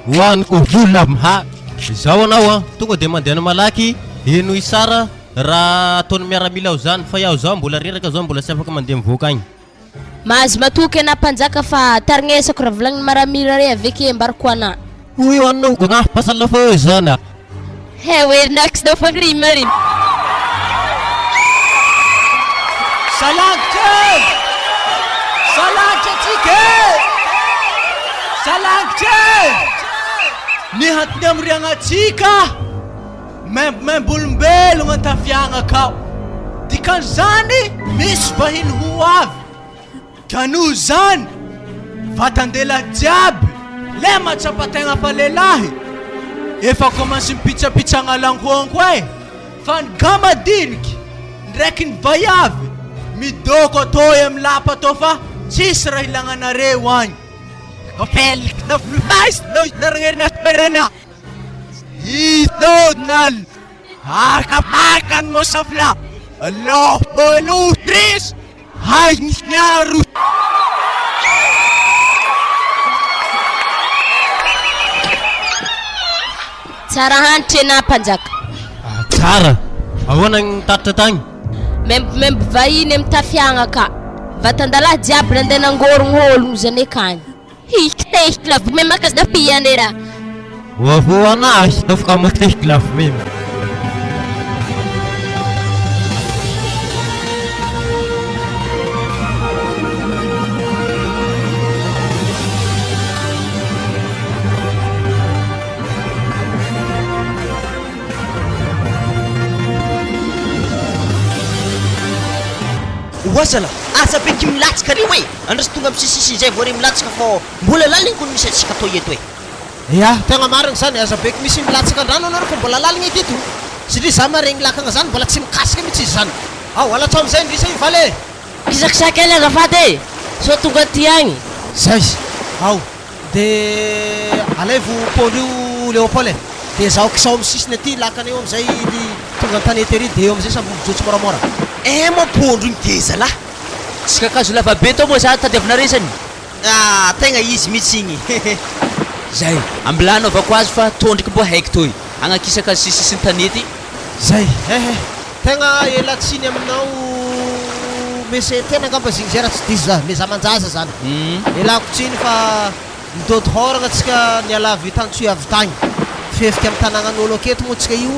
Hoaniko vola ha. Izao anao an, tonga dia mandehana malaky henoy tsara raha ataon'ny miaramila ao zany fa iaho zao mbola reraka zao mbola tsy afaka mandeha mivoaka agny. Mahazo matoky anà mpanjaka fa tarignesako raha volagnin'ny maramila re aveke ambarako anà. Hoy anao zana. Salangitra e! Salangitra tsika e! Salangitra e! Ny antony amoriagna antsika, maimbomaimbo olombelogno antafiagna akao. Dikan'izany, misy vahiny ho avy. Ka noho izany, vatan-dehilahy jiaby, le mahatsapa tegna fa lehilahy, efa commence mipitsapitsa agnalankoanko e! Fa ny gars madiniky, ndraiky ny vaiavy, midoko atô amy lapa atô fa tsisy raha ilagna anareo agny. Tsara hanitra enà mpanjaka. Ah, tsara. Ahoana ny tatitra tagny? Maimbomaimbo vahiny amy tafiagna ka. Vatandalahy jiaby nandeha nangorogno ologno zany akagny. Oazala, aza be ky milatsaka reo e! Andraso tonga am sisisy izay vao re milatsaka fô mbola laligny kony misy antsika tô eto e! Ya, tegna marigny zany, aza beky misy milatsaka andrano anareo fa mbola laligny aketo. Satria za maregny lakagna zany mbola tsy mikasika mitsy izy zany. Ao, alatsao amizay ndry i Valy e! Kisakisaky kely azafady e! Sao tonga aty agny. Zay! Ao! De alaivo pondro io Léopold e! De zaho kisao amin'ny sisiny aty lakana io amizay ry tonga an-tanety ery de eo amizay samby mijotso moramora. Eh moa pondro io ngeza lah! Tsy kakazo lava be tao moa za tadiavina resany. Ah tegna izy mitsy igny hehe. Zay! Ambilà anaovako azy fa tondriky mbo haiko toy. Agnakisaka azy sisisin'ny tanety. Zay! Hehe. Tegna ela tsiny aminao Mese tena angamba zigny zay raha tsy diso za, le za manjaza zany. Elako tsiny fa nidôdy hôragna tsika niala avy tany Tsoy avy tagny. Fefika am tanagnan'ôlo aketo moa tsika io,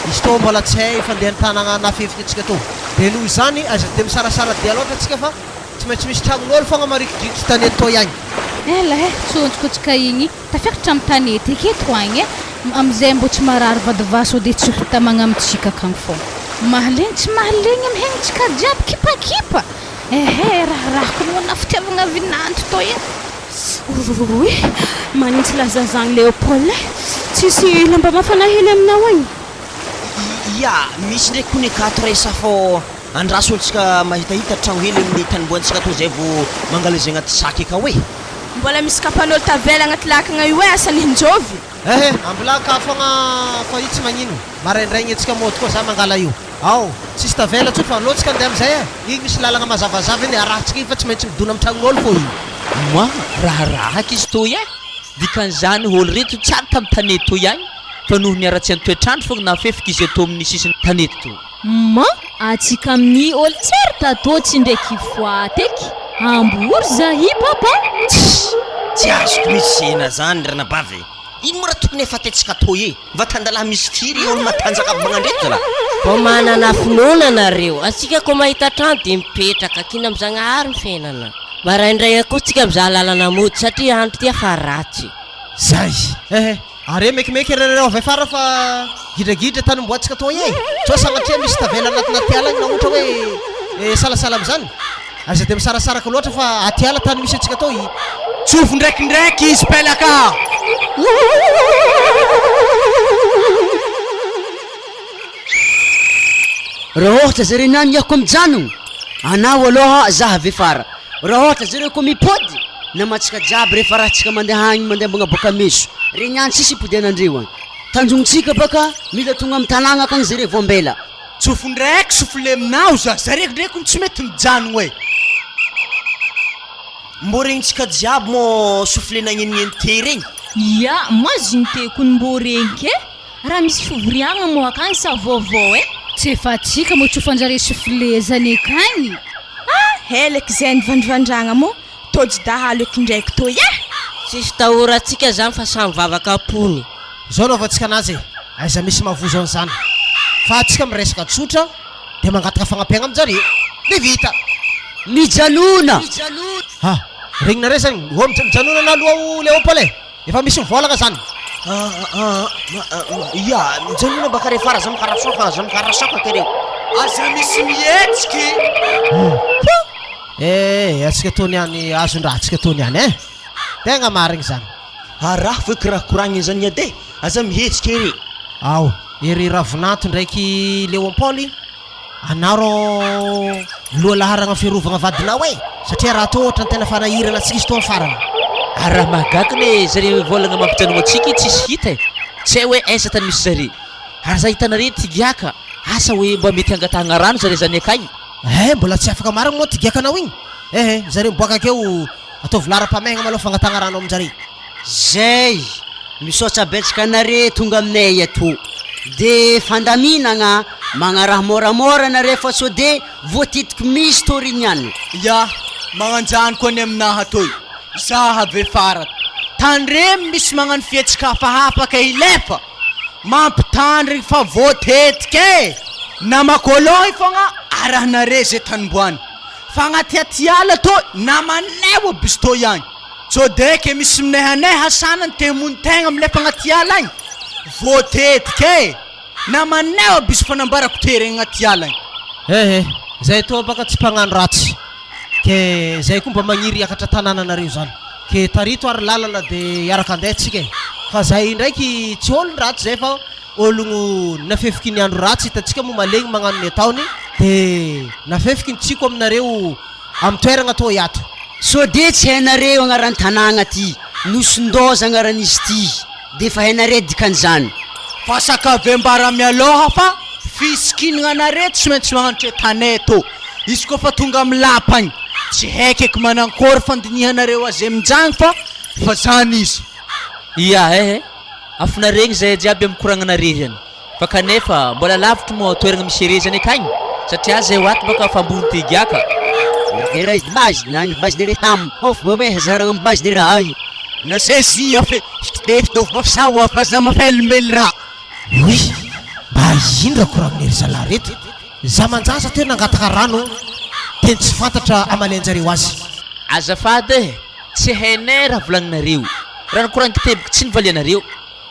izy tô mbola tsy hay fandehan'ny tanagna nafefika antsika tô. De noho izany aiza de misarasara dia loatra tsika fa tsy maintsy misy tragnon'ôlo fogna marikidrikitry tanety tô ihagny. Ela eh, tsonjoko tsika igny Tafiakatra am tanety aketo agny e, amizay mbô tsy marary vady sao de tsy ho tamagna amintsika akagny fô. Mahalegny tsy mahalegny am hegnitsika jiaby kipakipa ehe raharahako no ana fitiavagna vinanto tô e. Ouii, manintsy laza zagny Léopold e, tsisy lamba mafana hely aminao agny? Ia, misy ndraiky kony akato resa fô andraso antsika mahitahita tragno hely amin'ny tanimboantsika tô zay vô mangala izay agnaty sac akao e. Mbola misy kapan'olo tavela agnaty lakagna io e asa nihinjovy. Ehe, ambilà ka fogna fa io tsy magnino, maraindraigny antsika mody koa za mangala io. Ao, tsisy tavela tsony fa aleo tsika andeha amizay e, igny misy lalagna mazavazava iny arahantsika igny fa tsy maintsy midona amy tragnon'olo fô igny. Moi, raharaha aky izy toy e! Dikan'izany olo reto tsy ary tam tanety toy agny fa noho ny haratsian'ny toetr'andro fogna nahafefiky izy eto amin'ny sisin'ny tanety toy. Ma, atsika amin'ny olo tsary tatô tsy ndraiky foite eky, ambory zahi papa. Tssy! Tsy azoko mihitsy zena zany ranabavy e! Ino moa raha tokony hafaty antsika tô e? Vatandalahy misy firy olo matanjaka aby magnandreto zalahy? Vao manana finoana nareo. Antsika ko mahita trano dia mipetraka, kiana am Zagnahary ny fiainana. Maraindraigna koa tsika mizaha lalana mody satria andro ty efa ratsy. Zay eh! Are mekimeky re reo avy afara fa gidragidra tany omboantsika toa e! Sao sagnatria misy tavela anatin'aty ala agny na ohatra hoe salasala amizany? Aiza dia misarasaraka loatra fa aty ala tany misy antsika toa i. Tsofo ndraikindraiky izy pelaka a! Raha ôhatra zareo niany iaho ko mijanogno, anao alôha zah avy afara, raha ôhatra zareo ko mipody, namantsika jiaby rehefa raha tsika mandeha agny mandeha magnaboaka meso, regny ihany tsisy ipodianandreo agny, tanjognontsika baka mila tonga amy tanagna akagny zare vao mbela. Tsofo ndraiky souffle aminao za, zare ndraiky hono tsy mety mijanogno e. Mbô regnintsika jiaby mô souffle nagnenogneno te regny. Ya, moi zegny te kony mbô regniky e. Raha misy fivoriagna moa akagny sa vaovao eh? Tsy efa atsika moa tsofanjare souffle zany akagny. Ah! Heleky zay nivandrivandragna moa tojo dahalo eky ndraiky toy eh! Tsisy tahorantsika zany fa samy vavaka am-pony. Zao anaovantsika anazy e, aiza misy mavozo an'izany fa atsika miresaka tsotra de mangataka fagnampiagna aminjareo de vita. Mijanona! Ah! Regninareo zany, ô mijanona na aloha o Léopold e! Efa misy mivolagna zany. Ia, mijanona baka re fara, aza mikarasoka, aza mikarasoka ke reo. Aza misy mihetsiky. Eh, atsika tô niany azon-draha atsika tô niany eh. Tegna marigny zany. Araho ve kiraha koragniny zany edy e, aza mihetsika ery. Ao, ery Ravinanto ndraiky Léon Paul. Anao rô loha laharagna fiarovagna vadinao e! Satria raha tô ohatran'ny tena fanahirana antsika izy tô amin'ny farany. Ary raha mahagaga ne zare vôlagna mampijanogno antsika io tsisy hita e! Tsy hay hoe aiza tany misy zare. Ary za hitanare ty giaka, asa hoe mba mety hangatahagna rano zare zany akagny? Eh mbola tsy afaka marigny moa ty giakanao igny? Eh eh zare miboaka akeo ataovy laharam-pahamehagna malôha fangatahagna rano amin-jare. Zay! Misaotra betsaka anare tonga aminay eto. De fandaminagna, magnaraha môramôra nare fa sao de voatetiky misy taorignany. Ya, magnanjany koa ny aminaha toy. Zaha ve farany. Tandremo misy magnano fihetsika hafahafa ka hilefa. Mampitandrigny fa voatetika e! Namako alôha fogna arahanare ze tanimboany. Fa agnaty atiala toy namanay aby izy toy agny. Jodeke misy minehaneha sanany te hamono tegna milefa agnaty ala agny, voatetika e! Namanay aby izy fa nambarako terena agnaty ala agny. Eh eh, zay toa baka tsy mpagnano ratsy, ke zay koa mba magniry hiakatra tanànanareo zany, ke tarito ary lalana de hiaraka andeha tsika e, fa zay ndraiky tsy olon-dratsy zay fa. Ologno nafefiky ny andro ratsy hitantsika moa malegny magnano ny ataony de nafefiky ny tsiko aminareo amy toeragna toy ato. Sode tsy hainareo agnaran'ny tanàgna ty, Nosindoza agnaran'izy ty, de efa hainare dikan'izany. Fa sakave ambara mialoha fa fisikinagna anare tsy maintsy magnano tanety ô! Izy koa fa tonga amy lapa agny, tsy haiky eky manankôry fandinihanareo azy aminjagny fa fa zany izy. Ia eh eh! Afona regny zahay jiaby am koragnana rery any fa kanefa mbola lavitry moa toeragna misy are zany akagny satria zahay ho ato baka fa ambony te giaka. Oy! Mba ino raha koragnina ry zalahy reto? Za manjaza teo nangataka rano teny tsy fantatra amalianjareo azy. Azafady eh! Tsy hainay raha volagninareo. Raha nikoraniko teboky tsy nivalianareo.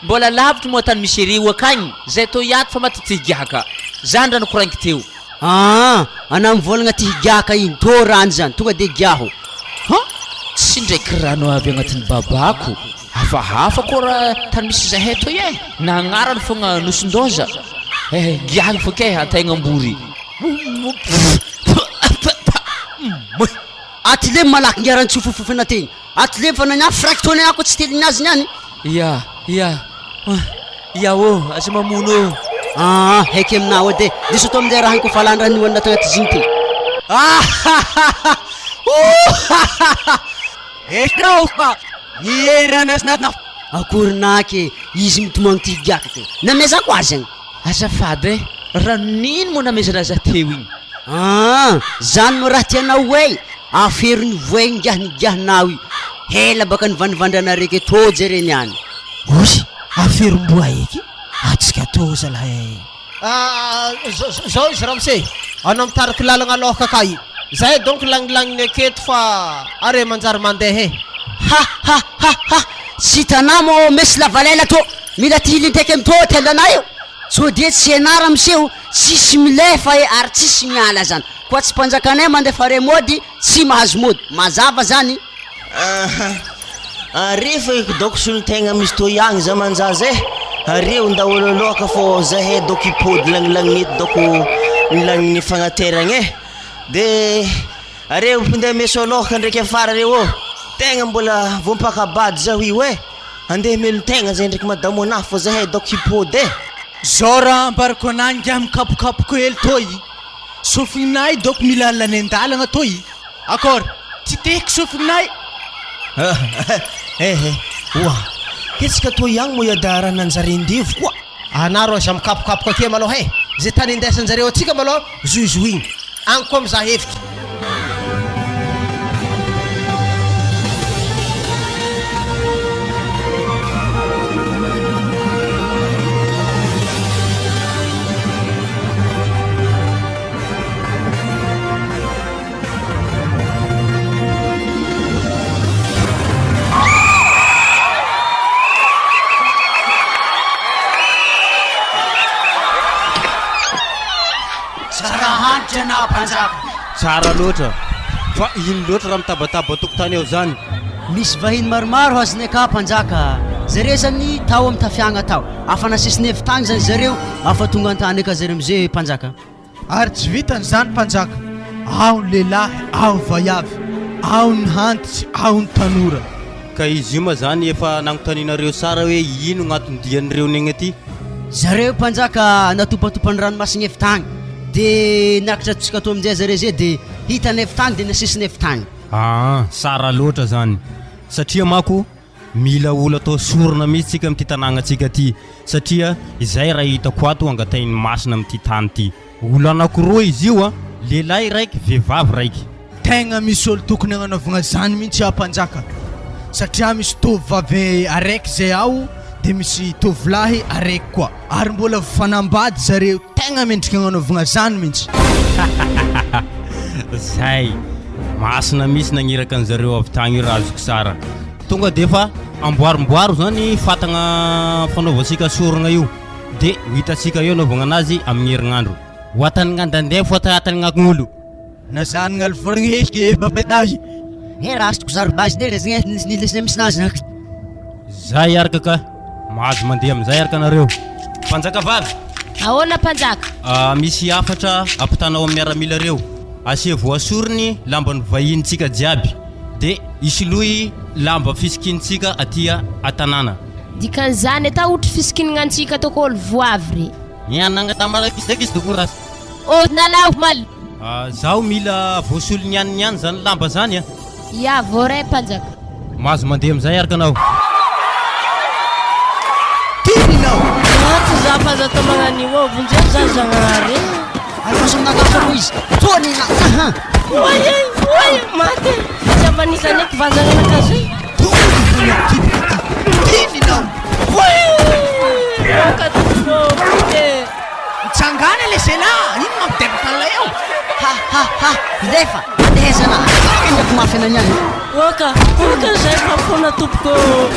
Mbola lavitry moa tany misy ery akagny zay tô hiato fa maty ty higiaka. Zany raha nikoraniko teo. Aa! Anà mivolagna ty higiaka igny, tô rano zany, tonga de giaho. Ha! Tsy ndraiky rano avy agnatin'ny babako. Hafahafa koa raha tany misy zahay toy eh! Na agnarany fogna Nosindoza eh! Giahagny fo kay antegna ambory. Aty le malaky ngiaran-tsofofofona tegna. Aty le fa nagna firaky taona ako tsy telina azy niany. Ya, ya, ah, ya ô, aza mamono ô. Aa, haiky aminà ao edy e. Diso atao amin'izay raha kofa lany raha nihoanina tagnaty zigny ty. Ahahaha! Ouhahaha! Akory naky e, izy mitomagny ty higiaka ty. Namezako azy agny. Azafady e, rano nino moa namezana azy teo igny? Aa, zany moa raha tianao e, aferon'ny voay ingahy nigiahinao io. Hela baka nivandrivandrana reke tô jereny any. Oy, aferom-boay eky, atsika tô zalahy e. Zao izy ramose, anao mitariky lalagna aloha kaka i. Zahay donc lagnilagniny aketo fa are manjary mandeha e. Ha ha ha ha! Tsy hitanà moa mesy lavalela tô mila ty hilinteky am tô tendanà io? Sao dia tsy enà ramose o, tsisy milefa e ary tsisy miala zany, koa tsy mpanjakanay mandefa re mody tsy mahazo mody, mazava zany? Aha, are fa eko doko solontegna misy toy agny za manjaza eh, areo ndao aloaloaka fô zahay doko hipody lagnilagniny eto doko nilagniny fagnateragna eh, de areo mpinday meso alôhaka ndraiky afara reo ô, tegna mbola vô mpakabady zaho io eh, andeha hamelon-tegna zay ndraiky madamo anah fô zahay doko hipody eh. Zao raha ambarako anah ingahy mikapokapoka hely toy, sofinay doko mila alina an-dalagna toy. Akôry! Tsy tehiko sofinay! Eh eh, oa! Hetsika toa ihany moa iadara nanjary andevo koa! Anaro aza mikapokapoka akia malôha e! Zay tany indesan-jareo antsika malôha zohizohigny. Agny koa mizaha hevitra. Tsara hanitra na mpanjaka. Tsara loatra. Fa ino loatra raha mitabataba an-tokotany ao zany? Misy vahiny maromaro hazonay ka mpanjaka. Zareo zany tao amin'ny tafiagna tao. Afa nasesiny avy tagny zany zareo, afa tonga an-tany aka zareo amizay mpanjaka. Ary tsy vitan'izany mpanjaka, ao ny lehilahy, ao ny vaiavy, ao ny hantitsy, ao ny tanora. Ka izy io ma zany efa nagnontanianareo tsara hoe ino gn'anton-dian'ireo negny aty? Zareo mpanjaka natopatopan'ny ranomasigna avy tagny, de niakatra antsika ato aminjay zareo zay de hitanay avy tagny de nasesinay avy tagny. Aa, tsara loatra zany, satria manko Mila olo atao sorona mihitsy tsika amin'ity tanàgnantsika ty satria izay raha hitako ato angatahin'ny masina amin'ity tany ty. Olo anakiroa izy io a, lehilahy raiky, vehivavy raiky. Tegna misy olo tokony agnanaovagna zany mintsy ah mpanjaka satria misy tovovavy araiky zay ao de misy tovolahy araiky koa ary mbola fanambady zareo tegna mendrika agnanaovagna zany mintsy. Zay! Masina mihitsy nagniraka an'zareo avy tagny io raha azoko tsara. Tonga de efa amboarimboaro zany fatagna fanaovantsika sorogna io de ho hitantsika eo anaovagna anazy amin'ny herignandro. Ho atan'gn'andandeha fo atan'gn'agn'olo. Zay araka ka! Mahazo mandeha amin'izay araka nareo. Mpanjakavavy! Ahoana mpanjaka? Misy hafatra ampitanao amin'ny miaramila reo. Asia voasoriny lamban'ny vahinintsika jiaby de isoloy lamba fisikinintsika aty a-tanàna. Dikan'izany atahotry fisikinigna antsika toko olo voavy re. Oh nalaho mal. Zaho mila voasolo niany niany zany lamba zany a. Ya voaray mpanjaka. Mahazo mandeha amizay araka anao. Tianao. Maty za fa aza atao magnan'io ao, vonjeo za Zagnahary e. Alefaso aminakahy aloha izy. Toa ny na aha. Oay e, oay e, maty e. Tsy afa-nisy eky vazananakahy zay. Tianao. Oay, aoka tompoko ô, vonjeo. Mitsangana le zela, ino mampidebaka an'ilay eo? Ha ha ha, Lefa, andeha zala, endako mafy anao niany. Oka, oka zay fa fona tompoko ô.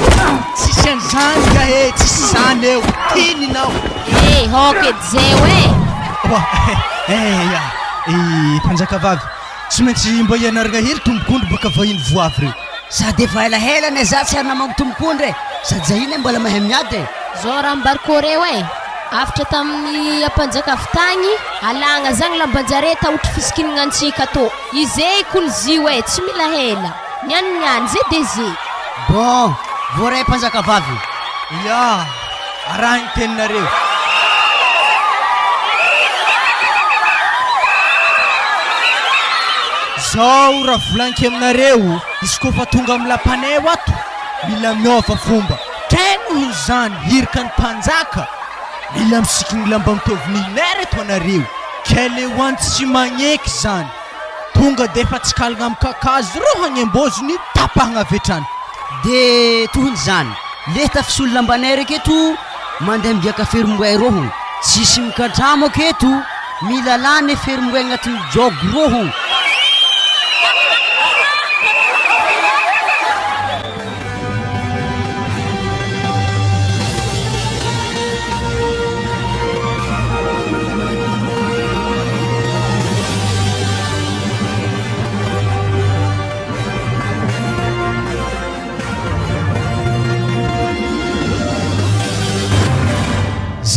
Tsisy an'izany ka e, tsisy izany eo, tininao. Eh, ok edy zay oe. Oa, eh ya, eh mpanjakavavy, tsy maintsy mba ianaragna hely tombok'ondry baka vahiny voavy reo. Sady efa helahela anie za tsy ary namango tombok'ondry e, sady za iny mbola mahay miady e. Zao raha ambariko reo e, afitra tamin'ny ampanjaka avy tagny, alagna zagny lambanjare tahotry fisikinagna antsika tô, izey kony zio e, tsy mila hela, niany niany, ze de ze. Bon, voaray mpanjaka vavy. Ya, araho ny teninareo. Zao raha volagniko aminareo, izy koa fa tonga amin'ny lapanay ato, mila miova fomba. Kay noho izany, hirika ny mpanjaka, mila misikigny lamba mitovy ninay reto anareo. Kay le ho any tsy magneky zany, tonga de efa tsikalagna amy kakazo reo hagnembôzony tapahagna avy hatrany. De tohiny zany, le tafisolo lambanay reketo mandeha migiaka fermoay rô hon, tsisy mikadramo aketo, mila lany fermoay agnatin'ny jogo rô hon.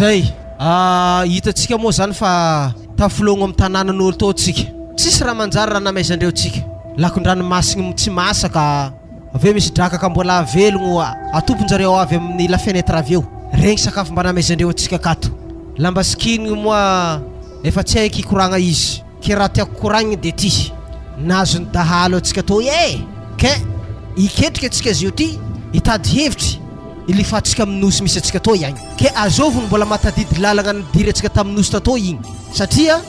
Zay. Hitantsika moa zany fa tafilogno amin'ny tanànan'olo tao tsika. Tsisy raha manjary raha namaizandreo tsika. Lakon-dranomasigny tsy masaka. Avy eo misy drakaka mbola velogno atopon-jareo avy amin'ny la fenêtre avy eo. Regny sakafo mba namezandreo antsika akato. Lamba sikinigny moa efa tsy haiko hikoragna izy. Ke raha tiako koragniny de ty. Nazon'ny dahalo antsika tô e! Ke hiketrika antsika zio ty, hitady hevitry ilifantsika amin'ny nosy misy antsika tô iagny. Ke azovy no mbola mahatadidy lalagna nidirantsika tamin'ny nosy tatô igny. Satria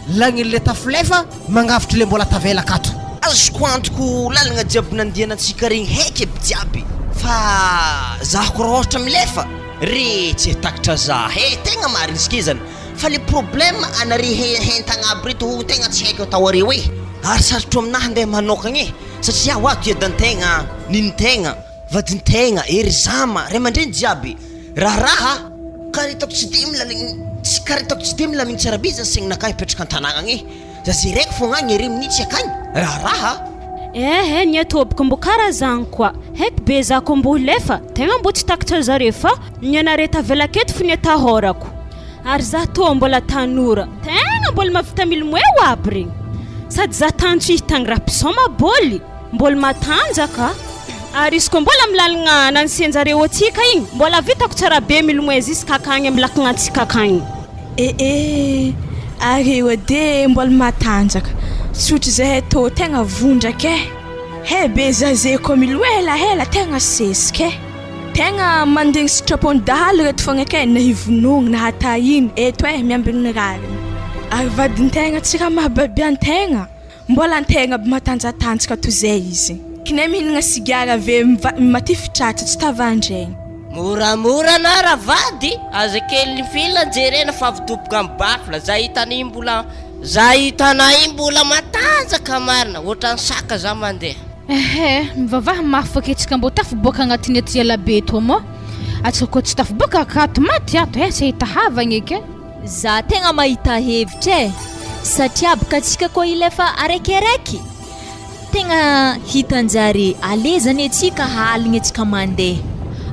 lagniny le tafilefa Magnavotry le mbola tavela akato. Azoko antoko lalagna jiaby nandianantsika regny heky aby jiaby fa zaho ko raha ôhatra milefa re tsy takatra za he tegna marigny izy ke zany fa le problème anare he hentagna aby reto ho tegna tsy haiko atao areo e ary sarotro aminahy andeha manokagna e satria ho ato iadantegna nintegna vadintegna ery zama ray aman-dreny jiaby raharaha karaha hitako tsy de milamigny tsy karaha hitako tsy de milamigny tsara be zany saignanakahy hipetraka an-tanàgna agny e Za zereko fogna agny ery minitsy akagny raharaha a. Eh eh ny ato boko mbo kara zagny koa haiko be za ko mbo lefa tegna mbo tsy takatra zare fa ny anare tavela aketo fo ny atahorako ary za toa mbola tanora tegna mbola mavita milimoeo aby regny sady za tany tsy hitagny raha mpisaoma bôly mbola matanjaka ary izy ko mbola amy lalagna nanisianjareo atsika igny mbola vitako tsara be milimoe ziska akagny amy lakagnatsika akagny. Eh eh, ary eo ade mbola matanjaka, tsotry zahay tô tegna vondraka eh, he be zaze koa miloha helahela tegna sesika eh, tegna mandigny sitrapony dahalo reto fogna kay na hivonogno na hatà ino eto eh miambigny ny rariny, ary vadintegna tsy raha mahababy antegna. Mbola antegna aby matanjatanjaka toy zay izy. Kinay mihinagna sigara ave matify tratra tsy tavandregny. Moramora anah ravady, aza kely ny fil jerena fa vodoboka am baffle, za hitanay mbola za hitanay mbola matanjaka marina, ohatran'ny saka za mandeha. Ehe, mivavaha mafy fa ketsika mbô tafiboaka agnatin'ny aty ela be tô mô atsika koa tsy tafiboaka akato maty ato eh tsy ahita havagna eky eh. Za tegna mahita hevitra e! Satria boka tsika koa hilefa araikiaraiky, tegna hitanjare ale zany atsika haligny atsika mandeha,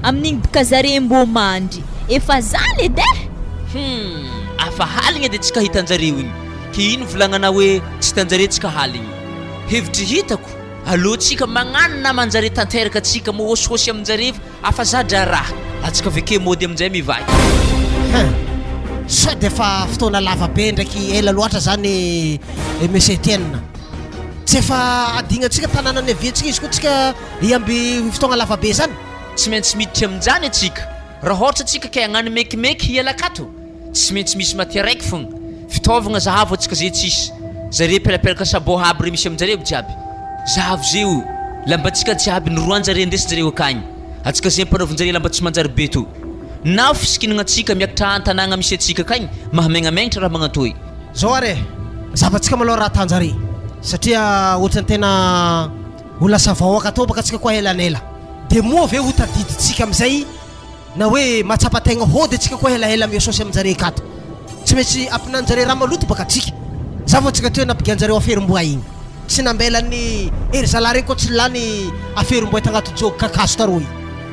amin'igny boka zare mbô mandry, efa zany edy e! Humm! Afa haligna de tsy ka hitanjareo igny. Ke ino volagnanao hoe tsy hitanjare tsy ka haligny? Hevitry hitako, aleo tsika magnano namanjare tanteraka tsika mihôsihôsy aminjare fa afa za draraha. Atsika aveke mody aminjay mivaky. Hein! Sao dia efa fotoana lava be ndraiky ela loatra zany Monsieur Etienne? Tsy efa adinantsika tanàna niaviantsika izy koa tsika hiamby fotoagna lava be zany? Tsy maintsy miditra aminjany atsika. Raha ôhatra tsika ke hagnano mekimeky hiala akato, tsy maintsy misy matière raiky fogna. Fitaovagna zahavo atsika ze tsisy. Zare pelapelaka sabô aby re misy aminjareo jiaby. Zahavo ze o. Lambantsika jiaby noroanjare ndesinjareo akagny. Atsika ze ampanaovinjare lamba tsy manjary be to. Naho fisikinagna antsika miakatra antanagna misy atsika akagny, mahamegnamengnatra raha magnantoy. Zao ary e, zavantsika malôha raha atanjare satria ohatran'ny tena ho lasa vahoaka atao baka tsika koa elanela. Dia moa ve ho tadidintsika amin'izay na hoe mahatsapa tegna hody antsika koa helahela miôsôsy amin-jare akato? Tsy maintsy ampinanin-jare raha maloto baka antsika. Zava antsika teo nampigan-jareo aferim-boay igny. Tsy nambelan'ny ery zalahy regny koa tsy lany aferim-boay tagnaty jogo kakazo taroa igny.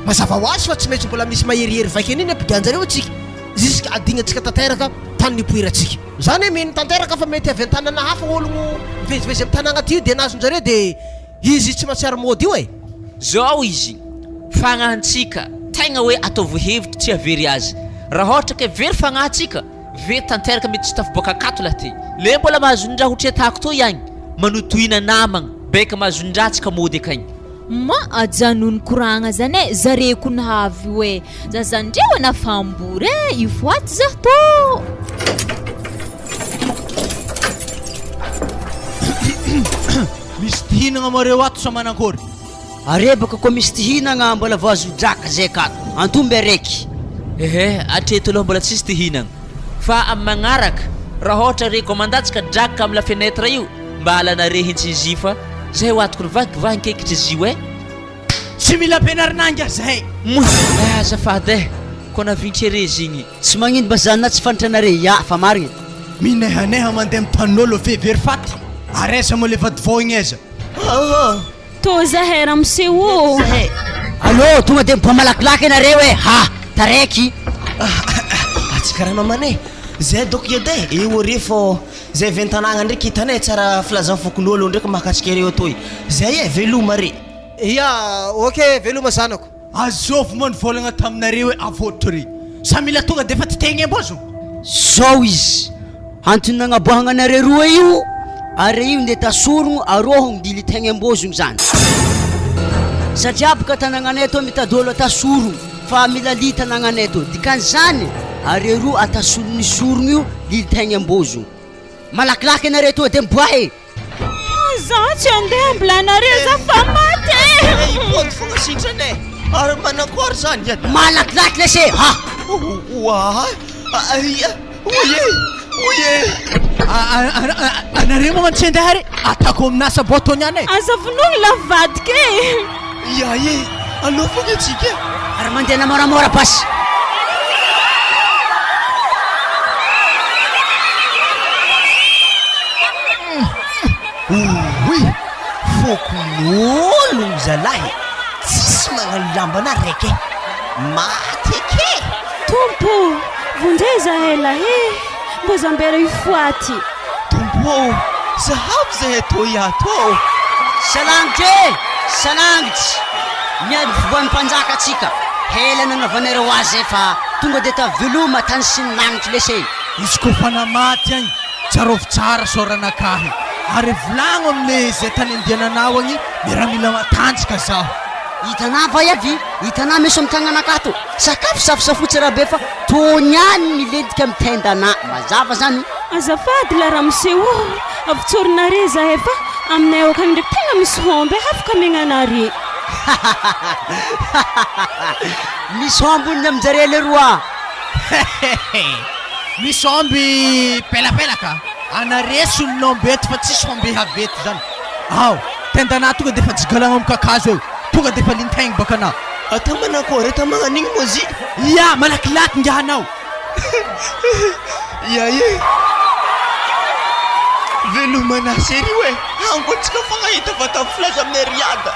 Mazava ho azy fa tsy maintsy mbola misy maherihery vaika an'igny ampigan-jareo antsika jusque adignantsika tanteraka tany nipoirantsika. Zany hoe mino tanteraka fa mety avy an-tanana hafa ologno mivezivezy amin'ny tanagna aty io dia nazon-jareo dia Izy tsy mahatsiaro mody io e! Zao izy, fagnahintsika, tegna hoe ataovy hevitry tsy havery azy. Raha ôhatra ke very fagnahintsika, very tanteraka mety tsy tafiboaka akato lahy ty. Le mbola mahazondraha hotretako toy agny, manotohina namagna, beka mahazondraha tsika mody akagny. Ma ajanony koragna zany e, zare ko nahavy io e, zazandreo ana fambory e, io foaty zah tô. Misy te hihinagna amareo ato sa manankory? Arebaka koa misy te hihinagna mbola voazodraka zay akato. Antomby araiky. Ehe, hatreto aloha mbola tsisy te hihinagna. Fa amin'ny magnaraka, raha ôhatra re komandantsika draka amin'ny la fenêtre io, mba alanare hintsy izy fa zay ho atoko ny vaky vankekitry izy io eh. Tsy mila ampianarina angaha zahay. Moa eh azafady eh, koa navintsy ery izy igny. Tsy magnino mba zany na tsy fantranare ya fa marigny. Minehaneha mandeha am tanin'olo ve very faty? Ary aiza moa le vady vao igny aiza? Tô zahay ramose ô! Allô tonga de miboaha malakilaky ianareo e! Ha! Taraiky! Atsika raha mamana e! Zay doko edy e! Eo re fô zay avy an-tanàgna ndraiky hitanay tsara filazan'ny fokonolona ndraiky mahakasika ireo atoy. Zay e! Veloma re! Ya, ok, veloma zanako. Azovy moa nivolagna taminareo hoe avoto re. Sa mila tonga defa tsy tegna ambozo? Zao izy, antony nagnaboahagna anareo roa io, are io ndeha tasorogno arôhogno dily tegna ambozogno zany. Satria boka tanagnanay tô mitady ôlo ata sorogno fa mila ly tanagnanay tô, dikan'izany are roa ata solon'ny sorogno io lily tegna ambozogno. Malakilaky anareo tô de miboaha e! Za tsy andeha ambilanareo za fa maty e! Hipody fogna sitrana e! Ary manakory zany e? Malakilaky lesy e! Ha! Oa! Aia! Oy e! Oy e! Anareo moa tsy andeha ary atako aminà sabô tô niany e! Aza vonoina la vadiko e! Ia e! Aleo fogna antsika e! Ary mandehana moramora basy! Oy! Fokonologno zalahy e! Tsisy magnano lambana raiky e! Maty eky e! Tompo ô! Vonjeo izahay lahy e! Mbô zambera io foaty. Tompo ô! Zahavo zahay atoy ato ô! Salangitra e! Salangitra! Miady voan'ny mpanjaka tsika. Hela nanaovanareo azy zay fa tonga de ta veloma tany sy ny lanitra lesy e! Izy koa fa namaty agny, tsarovy tsara sao ranakahy, ary volagno amle zay tany andiananao agny miaramila matanjaka zaho. Hitanà va iavy? Hitanà meso amy tagnanakahy to? Sakafo safosafotsy rabe fa tony ihany milentika amy tendanà. Mazava zany? Azafady la ramose ô, avotsorinare zahay fa aminay ao akagny ndraiky tegna misy homby e, afaka amegna anare. Misy homby honina aminjare leroa. Misy omby pelapelaka anare solon'omby eto fa tsisy omby avy eto zany. Ao, tendanà tonga defa jigalagna am kakazo eo, tonga defa lintaigny baka anà. Ata manakory ata magnan'igny moa zy? Ia, malakilaky ngiahy anao. Ia e! Veloma anà serio e! Ango antsika fogna hita fa tafilaza aminay Riyad.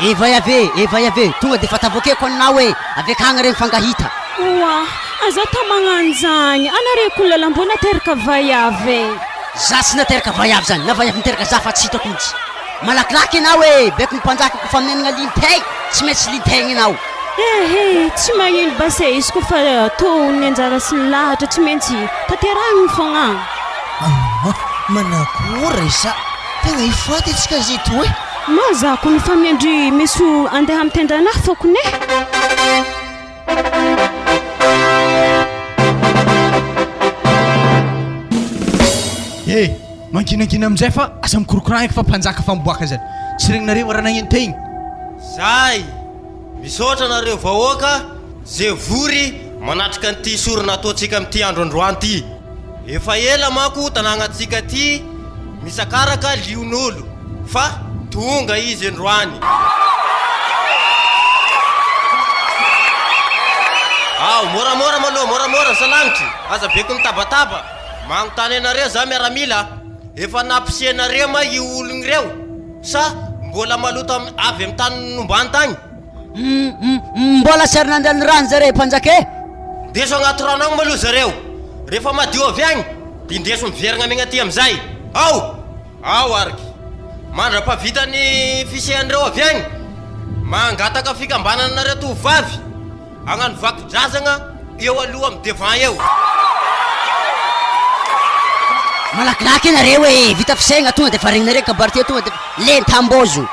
Eva Yaveh, Eva Yaveh, tonga defa tavoakeko anao e, avy akagny re mifankahita. Oa! Aza atao magnanjagny, anareo ko lala mbô nateraka vaiavy e. Za tsy nateraka vaiavy zany, na vaiavy niteraka za fa tsy hitako mihitsy. Malakilaky enao e, baiko ny mpanjaka ko fa minenagna lintegny, tsy maintsy lintegny enao. Ehe, tsy magnino basy e, izy ko fa tô ny anjara sy ny lahatra tsy maintsy tanterahigny fogna. Amma, manakory sa tegna hifaty antsika zay to e. Ma za kony fa miandry meso andeha mitendra anah fô kony e. Eh! Manginangina amin'izay fa aza mikorokoragna eky fa mpanjaka fa miboaka zany. Tsy regninareo raha nagneno tegny. Zay! Misaotra anareo vahoaka ze vory manatrika an'ity sorona ataontsika amin'ity andro androany ty. Efa ela manko tanagnantsika ty misakaraka lion'olo fa tonga izy androany. Ao, moramora maloha, moramora, salagnitry, aza be ko mitabataba. Magnontany anareo za miaramila a, efa nampisenareo ma io ologny reo sa mbola maloto avy amy tany nombany tagny? Mbola tsy ary nandalo ny rano zareo mpanjaka e! Ndeso agnaty rano agny maloha zareo, rehefa madio avy agny de ndeso miverigna megna aty amizay. Ao! Ao ariky! Mandra-pahavita ny fisehan'ireo avy agny, mangataka fikambanana anareo tovovavy. Hagnano vaki-drazagna eo aloha am devant eo. Malakilaky nareo e, vita fisaigna tonga de varignareo kabary ty tonga de lentambozo.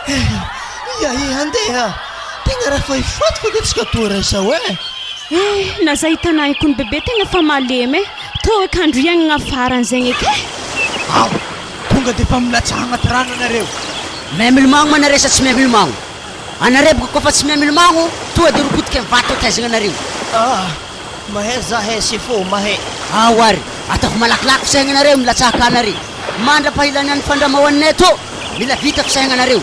Ia e handeha, tegna raha fa hifaty feky antsika toa raisao e. Eh, na za hitanà iny kony bebe tegna fa malemy e, tô eky andro iaignagna farany zegny eky e. Ao, tonga de fa milatsaha agnaty rano anareo. Mahay milomagno ma nareo sa tsy mahay milomagno? Anareo boka kofa tsy mahay milomagno tonga de ropotika ny vato taizagna anareo. Ah! Mahay zahay sefo mahay. Ao ary, ataovy malakilaky fisaigna nareo milatsaha akany ary. Mandra-pahilanian'ny fandrama ho anay tô, mila vita fisaigna nareo.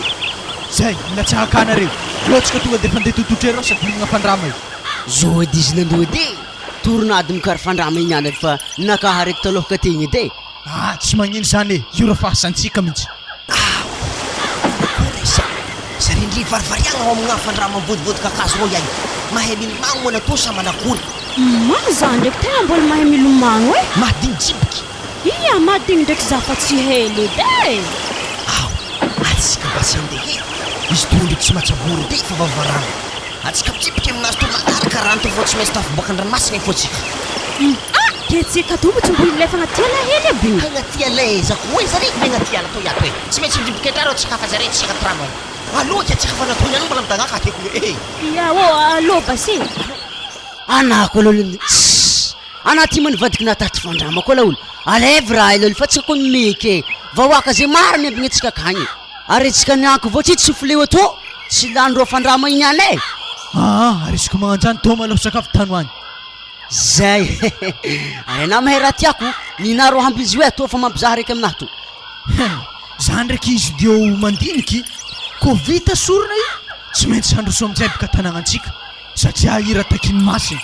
Zay, milatsaha akany areo. Aleo tsika tonga de fandeha tototra ereo sady mihinagna fandrama io. Zao edy izy nandoa edy e! Toronady mikary fandrama igny ihany fa nakaha araiky taloha ka tegny edy e! Ah, tsy magnino zany e, io raha fahasantsika mintsy. Akory sa zarendry varivariagna ao aminà fandrama ambodibody kakazo rô iay. Mahay milomagno moa natoa sa manakory? Ma za ndraiky tegna mbola mahay milomagno e! Mahadigny jibiky. Ia, mahadigny ndraiky za fa tsy hela edy e! Ao, atsika mba tsy handeha e! Izy toa ndraiky tsy mahatsabory edy e fa vavarano. Atsika mitsipiky aminazy toa manaraka rano toa fô tsy maintsy tafiboaka an-dranomasina fô tsika. Ah! Ke tsy kadobo tsy mbo hilefa agnaty ala hely aby io. Agnaty ala aiza koa e zare ve agnaty ala toy ato e. Tsy maintsy midriboka etra reo tsika fa zare tsy agnaty rano agny. Aloha ke tsika fa natao ihany mbola midagnaka aty ko e. Ia ô allo basy. Anah koa lolo tssss anah ty moa nivadiky nataty fandrama koa laolo alaivo raha lolo fa tsika koa mimeky e vahoaka zay maro miambigna antsika akagny. Ary antsika nianko vao tsy souffle auto tsy lany reo fandrama igny any e. Aa ary izy ko magnanjany tô malao sakafo tany ho any. Zay ary anah mahay raha tiako ninah ro hampizy hoe atao fa mampizaha raiky aminahy to. Hein, za ndraiky izy dio mandiniky ko vita sorona io tsy maintsy handroso aminjay boka tanagnantsika. Satria hira takin'ny masina.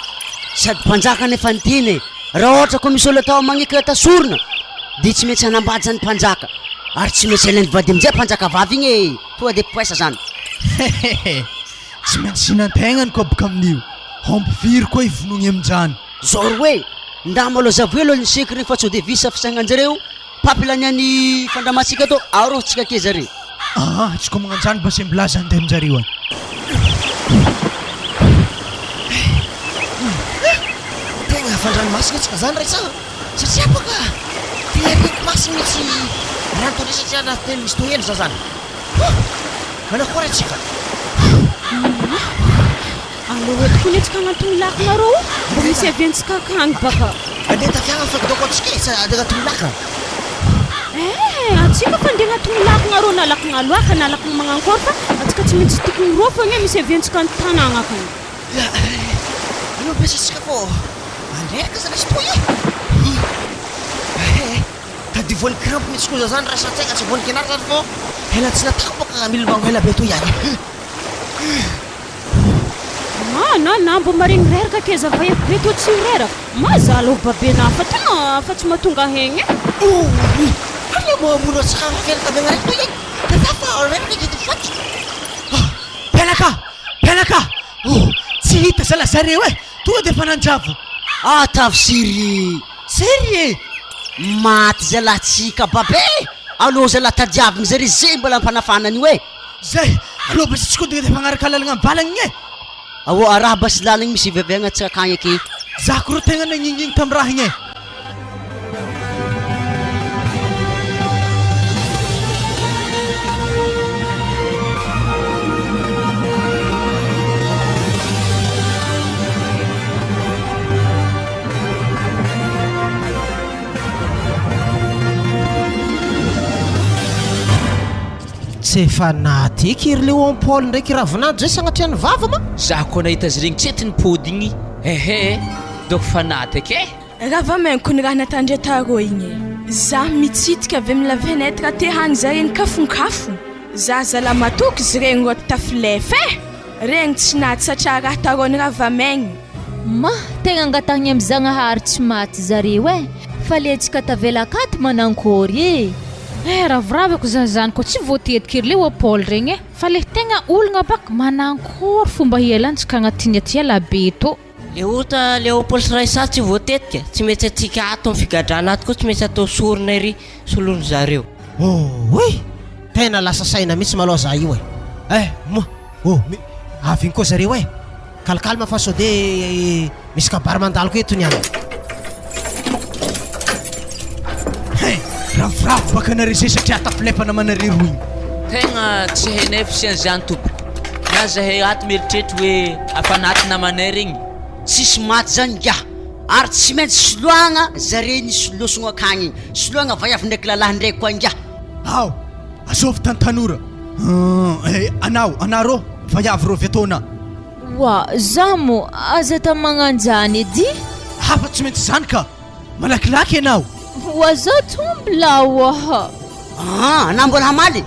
Sady mpanjaka nefa ny tena e! Raha ohatra koa misy olo atao magneky atao sorona dia tsy maintsy hanambady zany mpanjaka ary tsy maintsy alainy vady amizay mpanjaka vavy igny e! Tonga de poesa zany. Hehehe! Tsy maintsy hihinan-tegnany koa boka amin'io. Omby firy koa ivonogny aminjany. Zao roe, ndamo aloha zavoe aloha ny secret fa sao de visa fisaignan-jareo. Papilany any fandramantsika ato arô tsika ke zare. Aa tsy ko magnanjany ba se milaza andeha aminjareo any. Tegna afa-dranomasina tsika zany re sa? Satria bôka tereniko masina mihitsy rano toa satria raha tena misy toa hely za zany. Manakory atsika? Aleo eto koa ny antsika agnantony lakana rô mbo misy aviantsika akagny baka. Andeha tafiagna fa doko antsika e sa andeha agnatony lakana? Eh, antsika fa andeha agnatony lakana rô na lakana loaka na lakana magnankôry fa antsika tsy maintsy tokony rô fa gne misy aviantsika an-tanagna akagny. Aleo ampiasa antsika fô andreraka zalahy sy toy e! Eh, tady voan'ny crampe mihitsy koa za zany raha saintsaigna tsy voan'ny kenara zany fô ela tsy natako bôka milomagno ela be toy ihany. Na na na mbo maregny reraka ke za vaiavy be tô tsy ho reraka, ma za aloha babena fa tegna fa tsy mahatonga hegny e. Ouii! Aleo mamono antsika fianakaviagna raiky toy e! Tadiavo fa reraka eky edy faty. Pelaka! Pelaka! Oh! Tsy hita zala zareo e! Tonga dia efa nanjavo. Atavy sérieux. Sérieux? Maty zalahy tsika babe e! Aleo zalahy tadiavigny zare zay mbola ampanafana an'io e! Zay! Aleo basy tsy koa tonga dia fagnaraka lalagna mivalagna igny e! Ao arahaba sy lalagna misy ivavehagna tsy akagny ake. Za ko ro tegna nagningigny tam raha igny e! Tsy efa naty eky ry Léon Paul ndraiky Ravinandro zay sagnatria ny vava ma? Za koa nahita azy regny tsy ety nipody igny ehe donc fa naty eky e! Ravamainiko ny raha natandre tarô igny e! Za mitsitika avy amy la fenêtre te hagny zare nikafonkafo! Za zala matoky izy regny rô tafilefa e! Regny tsy nahatsatra raha tarô ny Ravamaigny. Ma, tegna angatahigny amy Zagnahary tsy maty zareo e! Fa le antsika tavela akato manankôry e! Eh, ravoravo ako zany zany koa tsy voatetiky ry Léopold regny e! Fa le tegna olagna bak manankôry fomba hialantsika agnatin'ny aty ela be tô. Le ota Léopold sy Raissa tsy voatetika, tsy maintsy antsika ato amin'ny figadrana ato koa tsy maintsy atao sorona ery solon'ny zareo. Ooii! Tena lasa saina mihitsy malôha za io e! Eh! Moa! Oh! Mi avy iny koa zareo e! Calcalme fa sao de misy kabary mandalo koa eto ny any. Hein! Ravoravo baka nareo zay satria tafilepana manareo roa igny. Tegna tsy hainay fisian'izany tompoko. Na zahay ato mieritreritry hoe afa anaty namanay regny. Tsisy maty zany ingahy ary tsy maintsy soloagna zare nisy losogno akagny igny, soloagna vaiavy ndraiky lalahy ndraiky koa ingahy. Ao! Azovy tantanora eh anao anarô vaiavy rô viataona. Oa, za mo aza ta magnanjany edy. Hafa tsy maintsy zany ka! Malakilaky ianao. Oa za tombo la oa. Aa anah mbola hamaly?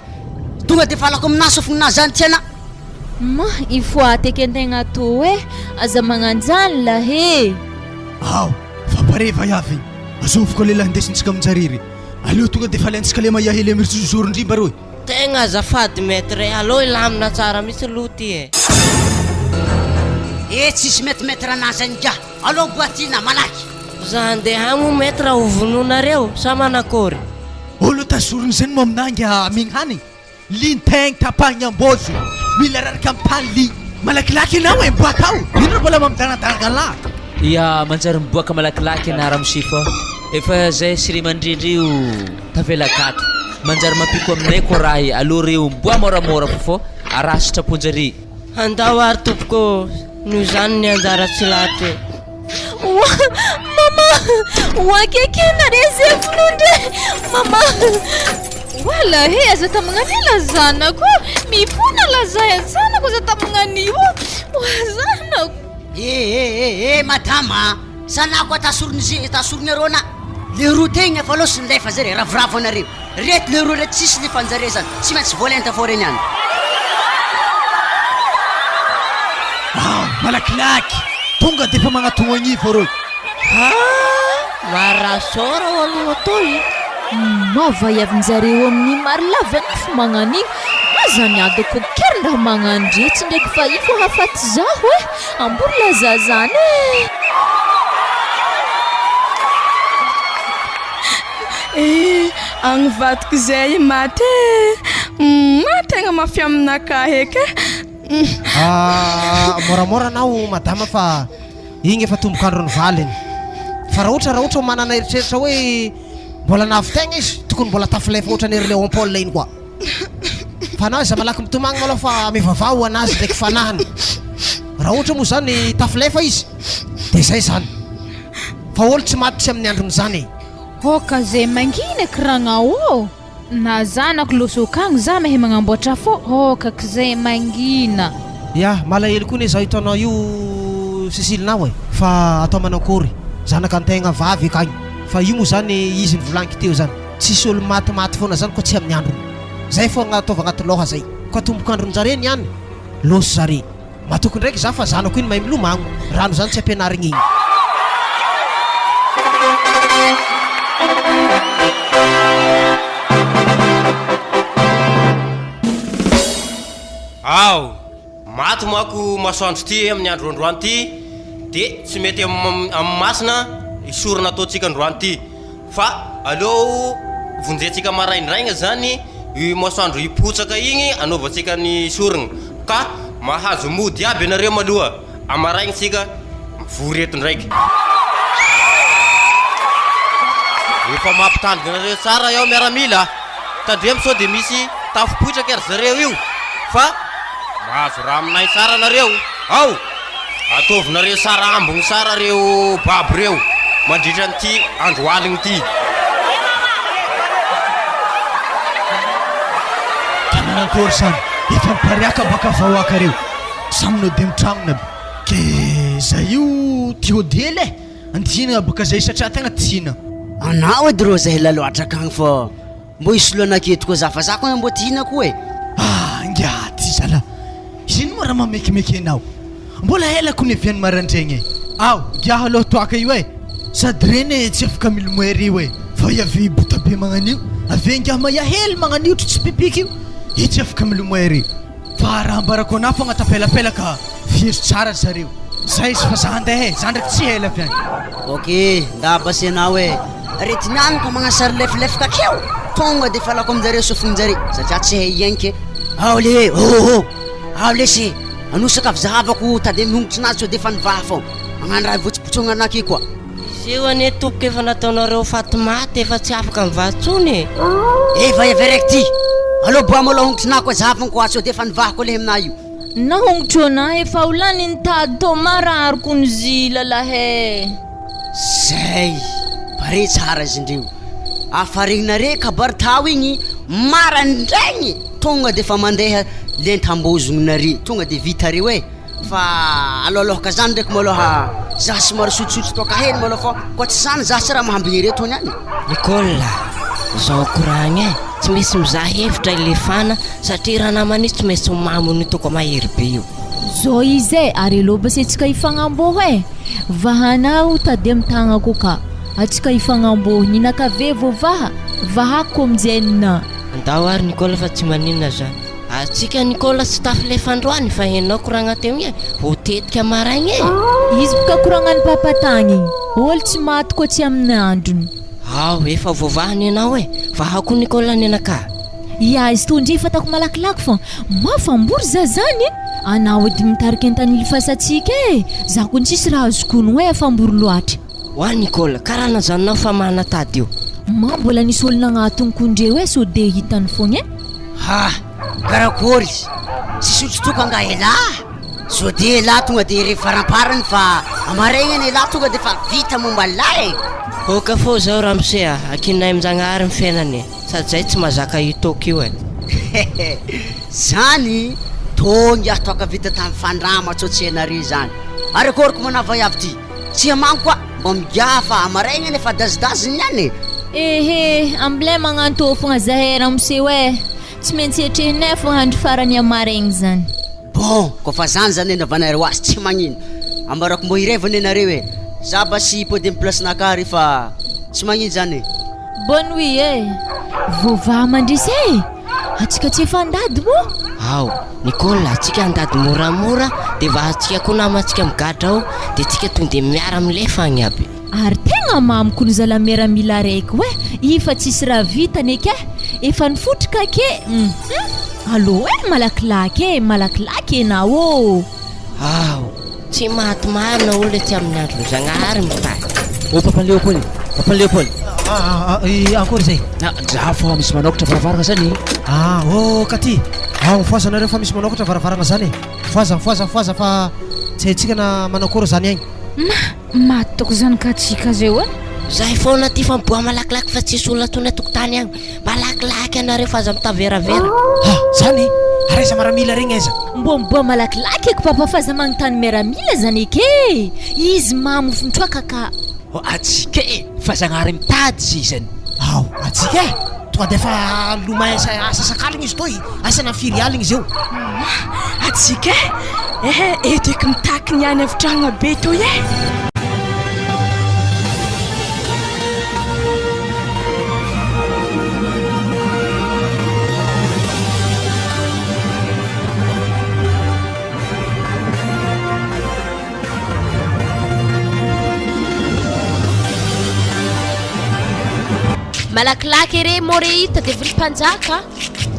Tonga de falako aminah sofinah zany tsy anah. Ma il faut ateky antegna tô eh, aza magnanjany lah eh. Ao, fa pare vaiavy igny. Azovy koa lehilahy indesintsika aminjare re. Aleo tonga de faly antsika le mahia hely amy ry zoron-drimba reo e. Tegna azafady maître e, aleo hilamina tsara mihitsy aloha ty e. Eh tsisy mety maître anah zany ingahy, aleo boatina malaky. Za handeha agny moa maître ho vonoinareo sa manakôry? Olo tazoriny zany mo aminah nga amegny hanigny, lintegny tapahigny ambozo, mila raraka am tany li, malakilaky enao e miboaka ao, ino mbola mampidanadanaga lah. Ya, manjary miboaka malakilaky anah ramose fa efa zay sy ray aman-dreny reo tavela akato, manjary mampiko aminay koa raha e, aleo reo miboa môramôra fô fô araha sitraponjare. Andao ary tompoko ô, noho izany ny anjara tsy lahatra e. Oa mama oa akaiky nare zay vonoindre mama. Oa lahy aza tamagnan'ela zanako mifona lazahy zanako aza tamagnan'io oa zanako. Eh eh eh eh madama a! Zanako atasorony tasoronareo ana leroa tegna efa lôsy nilefa zare ravoravo anareo reto leroa reto tsisy lefanjare zany tsy maintsy voalenta fô regny any. Ao malakilaky tonga defa magnatogno agnivo arô. Haa marasôra ho aloha toy. Ma vaiavinjareo amin'ny maro lava nify magnan'igny aza ny adako keriny raha magnandretsy ndraiky fa io fô hafaty zaho eh! Ambory laza zany eh! Eh, agny vadiko zay maty eh! Ma tegna mafy aminakahy eky eh! Ah, moramora anao madama fa igny efa tombok'andron'ny valiny. Fa raha ohatra raha ohatra manana eritreritra hoe mbola nahavitaigna izy, tokony mbola tafilefa ohatran'i ry Léon Paul igny koa. Fa anao aza malaky mitomagny malôha fa mivavaha ho anazy ndraiky fanahiny. Raha ohatra moa zany tafilefa izy de zay zany. Fa olo tsy maty tsy amin'ny androny zany e. Oka zay mangina kiragna ô! Na zanako losokagny agny za mahay magnamboatra fô oka k'zay mangina. Ya, malahelo koa ne zaho hitanao io Cécile nao e, fa atao manakôry, zanaka antegna vavy akagny, fa io moa zany izy nivolaniko teo zany, tsisy olo matimaty foana zany koa tsy amin'ny androny, zay foagna ataovy agnaty lôha zay, koa tombok'andron-jare niany, lôso zare. Matoky ndraiky za fa zanako iny mahay milomagno, rano zany tsy ampianarigny igny. Ao! Maty manko masoandro ty amin'ny andro androany ty. Dia tsy mety amin'ny masina i sorona ataontsika androany ity. Fa aleo vonjentsika maraindraigna zany io masoandro hipotsaka igny anaovantsika ny sorogna ka mahazo mody aby anareo maloha amaraigny tsika mivory eto ndraiky. Efa mampitandrina anareo tsara iaho miaramila a! Tandremo sao de misy tafipoitraka ry zareo io fa mahazo raha aminay tsara nareo ao! Ataovinareo tsara ambiny tsara reo babo reo mandritra an'ity andro aligny ty. Ka nanankory zany? Efa mipariaka baka vahoaka reo. Samy nody am tragnony aby. Ke zay io ty hody hely e! Andiana baka zay satria tegna tiana. Anao edy rô zay lalao atrakagny fô Mbô hisolo anakey tokoa za fa za koa mbô te hihina koa e. Ah ingahy ty zalahy, ino moa raha mamekimeky anao? Mbola ela ko niavian'ny maraindraigny e. Ao, ingahy aloha toaka io e. Sady reny e tsy afaka milomay ry io e. Fa iavia bota be magnan'io, avia ingahy mahia hely magnan'io try tsy pipiky io, i tsy afaka milomay ry. Fa raha ambarako anah fogna tapelapelaka fiezo tsara zareo. Zay izy fa za andeha e, za ndraiky tsy ela avy agny. Ok, nda basy anao e. Aretigny agny ko magnano sary lefilefy kakeo, tonga de falako aminjareo sofinjare satria tsy hay hiaiky. Ao le e, oh oh, ao lesy e, anao sakafo zahavako tady amin'ny hongotrinazy sao de efa nivaha fao, magnano raha votsibotsoagna anakey koa. Izy io anie tompoko efa nataonareo faty maty efa tsy afaka mivaha tsony e. Eva eva raiky ty, aleo boa malôha hongotrinah koa zahavagna koa sao de efa nivaha koa le aminah io. Na hongotro anah efa ho lany ny tady tô marary kony zila lahy e. Zay, pare tsara izy ndreo. Afaregnareo kabary tao igny marandraigny tonga de efa mandeha lentam-bozogninareo tonga de vitareo e. Fa alohalohaka zany ndraiky malôha za somary sotrosotra toaka hely malôha fa koa tsy zany za tsy raha mahambigny ireto niany. Nicole a! Zao koragna e, tsy maintsy mizaha hevitra i Lefana satria raha namana izy tsy maintsy ho mamo an'io toaka mahery be io. Zao izy e, ary aleo basy antsika hifagnamboho e! Vahanao tady amy tagnako ka, atsika hifagnamboho, ninakave vao vaha, vahako amjenina. Andao ary Nicole fa tsy maninona zany. Atsika Nicole tsy tafilefa androany fa enao koragna teo igny e, ho tetika maraigny e. Izy boka koragnan'i papa tagny igny, olo tsy maty koa tsy amin'ny androny. Ao, efa voavahany enao e, vahao koa Nicole nenakà. Ia, izy tô ndry fatako malakilaky fa mafambory za zany e! Anao edy mitarika entany lifasantsika e! Za kony tsisy raha azoko ono e afambory loatra. Oa Nicole, karaha najanonao fa mana tady io. Ma mbola nisy olo nagnatogno ko ndreo e sao de hitany fogna e. Ha! Karakory! Tsy hisotro toaka angaha elah? Sao dia elah tonga dia re faramparany fa amaregny anie elah tonga dia efa vita momba an'lah e! Oka fô zao ramose a! Akinay amin-jagnahary ny fiainana e! Sady zay tsy mahazaka io toaka io e! Hehe! Zany tô ngiahy toaka vita tamin'ny fandrama tsao tsy hainare zany! Ary akory ko manava iavy ty? Tsia manko a! Mba migaha fa amaregny anie fa dazidaziny ihany e! Ehe, ambilay magnantô fogna zahay ramose oe, tsy maintsy etrehinay fogna andro farany amaregny zany. Bon, kôfa zany zany anaovanareo azy tsy magnino, ambarako mbô hireva anie nareo e, za basy hipody am place-nakahy ary fa tsy magnino zany e. Bonne nuit e! Voavaha mandresy e! Atsika tsy efa handady moa? Ao, Nicole, atsika handady moramora de vahantsika koa namantsika migadra ao de tsika tonde miara milefa agny aby. Ary tegna mamiko ny zala miaramila araiky oe i fa tsisy raha vitany eky eh efa nifotroka ake hum allo eh malakilaky eh malakilaky enao ô. Ao, tsy maty marina olona etsy amin'ny andron'i Zagnahary mitahy. Ô Papa Léopold, Papa Léopold. Ah, ah, akory izay? Za fa misy manokatra varavarana zany e. Ah, oh, Katy. Ao mifohaza nareo fa misy manokatra varavarana zany e. Mifohaza, mifohaza, mifohaza fa tsy haintsika na manakory zany agny. Ma, maty toko zany katsika zay oa. Zahay foana aty fa miboaha malakilaky fa tsisy olona tony atokotany agny. Malakilaky anareo fa aza mitaveravera. Ha, zany e! Ary aiza maramila regny aiza? Mbô miboaha malakilaky eky papa fa aza magnontany miaramila zany eky e! Izy mamo fmitroaka ka. Ô atsika e! Fa Zagnahary mitady sisany. Ao, atsika e! Tonga dia efa lomay asasakalina izy toy, asa na firy aligna izy eo. Atsika e! Ehe, eto eky mitaky ny any avitragna be toy e! Malakilaky ere mô re io tadiavin'ny mpanjaka a!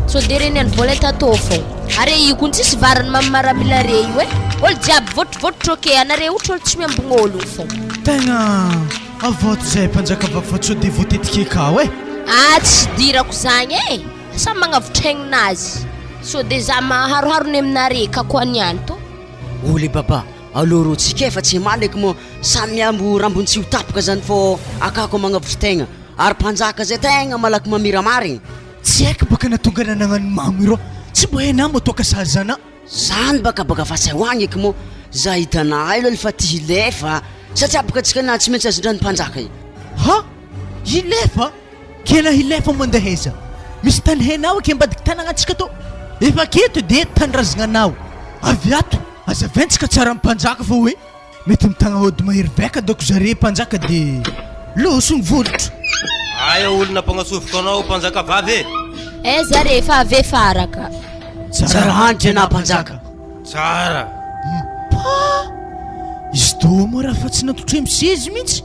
Sao de reny any vola tatô fô. Are io kony tsisy varany mamy maramila re io e! Olo jiaby votrivotry ok anare otry olo tsy miambogno olo fô. Tegna avoto zay mpanjaka vavy fa sao de voatetiky akao e! Ah tsy idirako zagny e! Samy magnavotra aigninazy. Sao de za maharoharo ny aminare ka koa niany tô. O le baba, alou rô tsika efa tsy hamaly eky moa samy miambo rambony tsy ho tapaka zany fô akako magnavotry tegna ary mpanjaka zay tegna malaky mamira marigny. Tsy haiko baka natonga nanagnan'i mamo irô, tsy mba hainà mba toaka sahaza anà. Zany baka baka fa tsy hay hoagny eky moa za hitanà aloha efa ty hilefa satria baka tsika na tsy maintsy azondrany mpanjaka i. Ha! Hilefa? Kena hilefa mandeha aiza? Misy tany hainao aky ambadiky tanagna-tsika tô? Efa aketo de tanindrazagna-nao. Avy ato, azavaintsika tsara am mpanjaka fa hoe mety mitagna ody mahery vaika doko zare mpanjaka de loso ny volotro. Aia olona mpagnasofoko anao mpanjaka vavy e! Aiza re fa avy efa araka. Tsara hanitra ianà mpanjaka. Tsara. Mpa! Izy tô moa raha fa tsy natotremo sezy mintsy.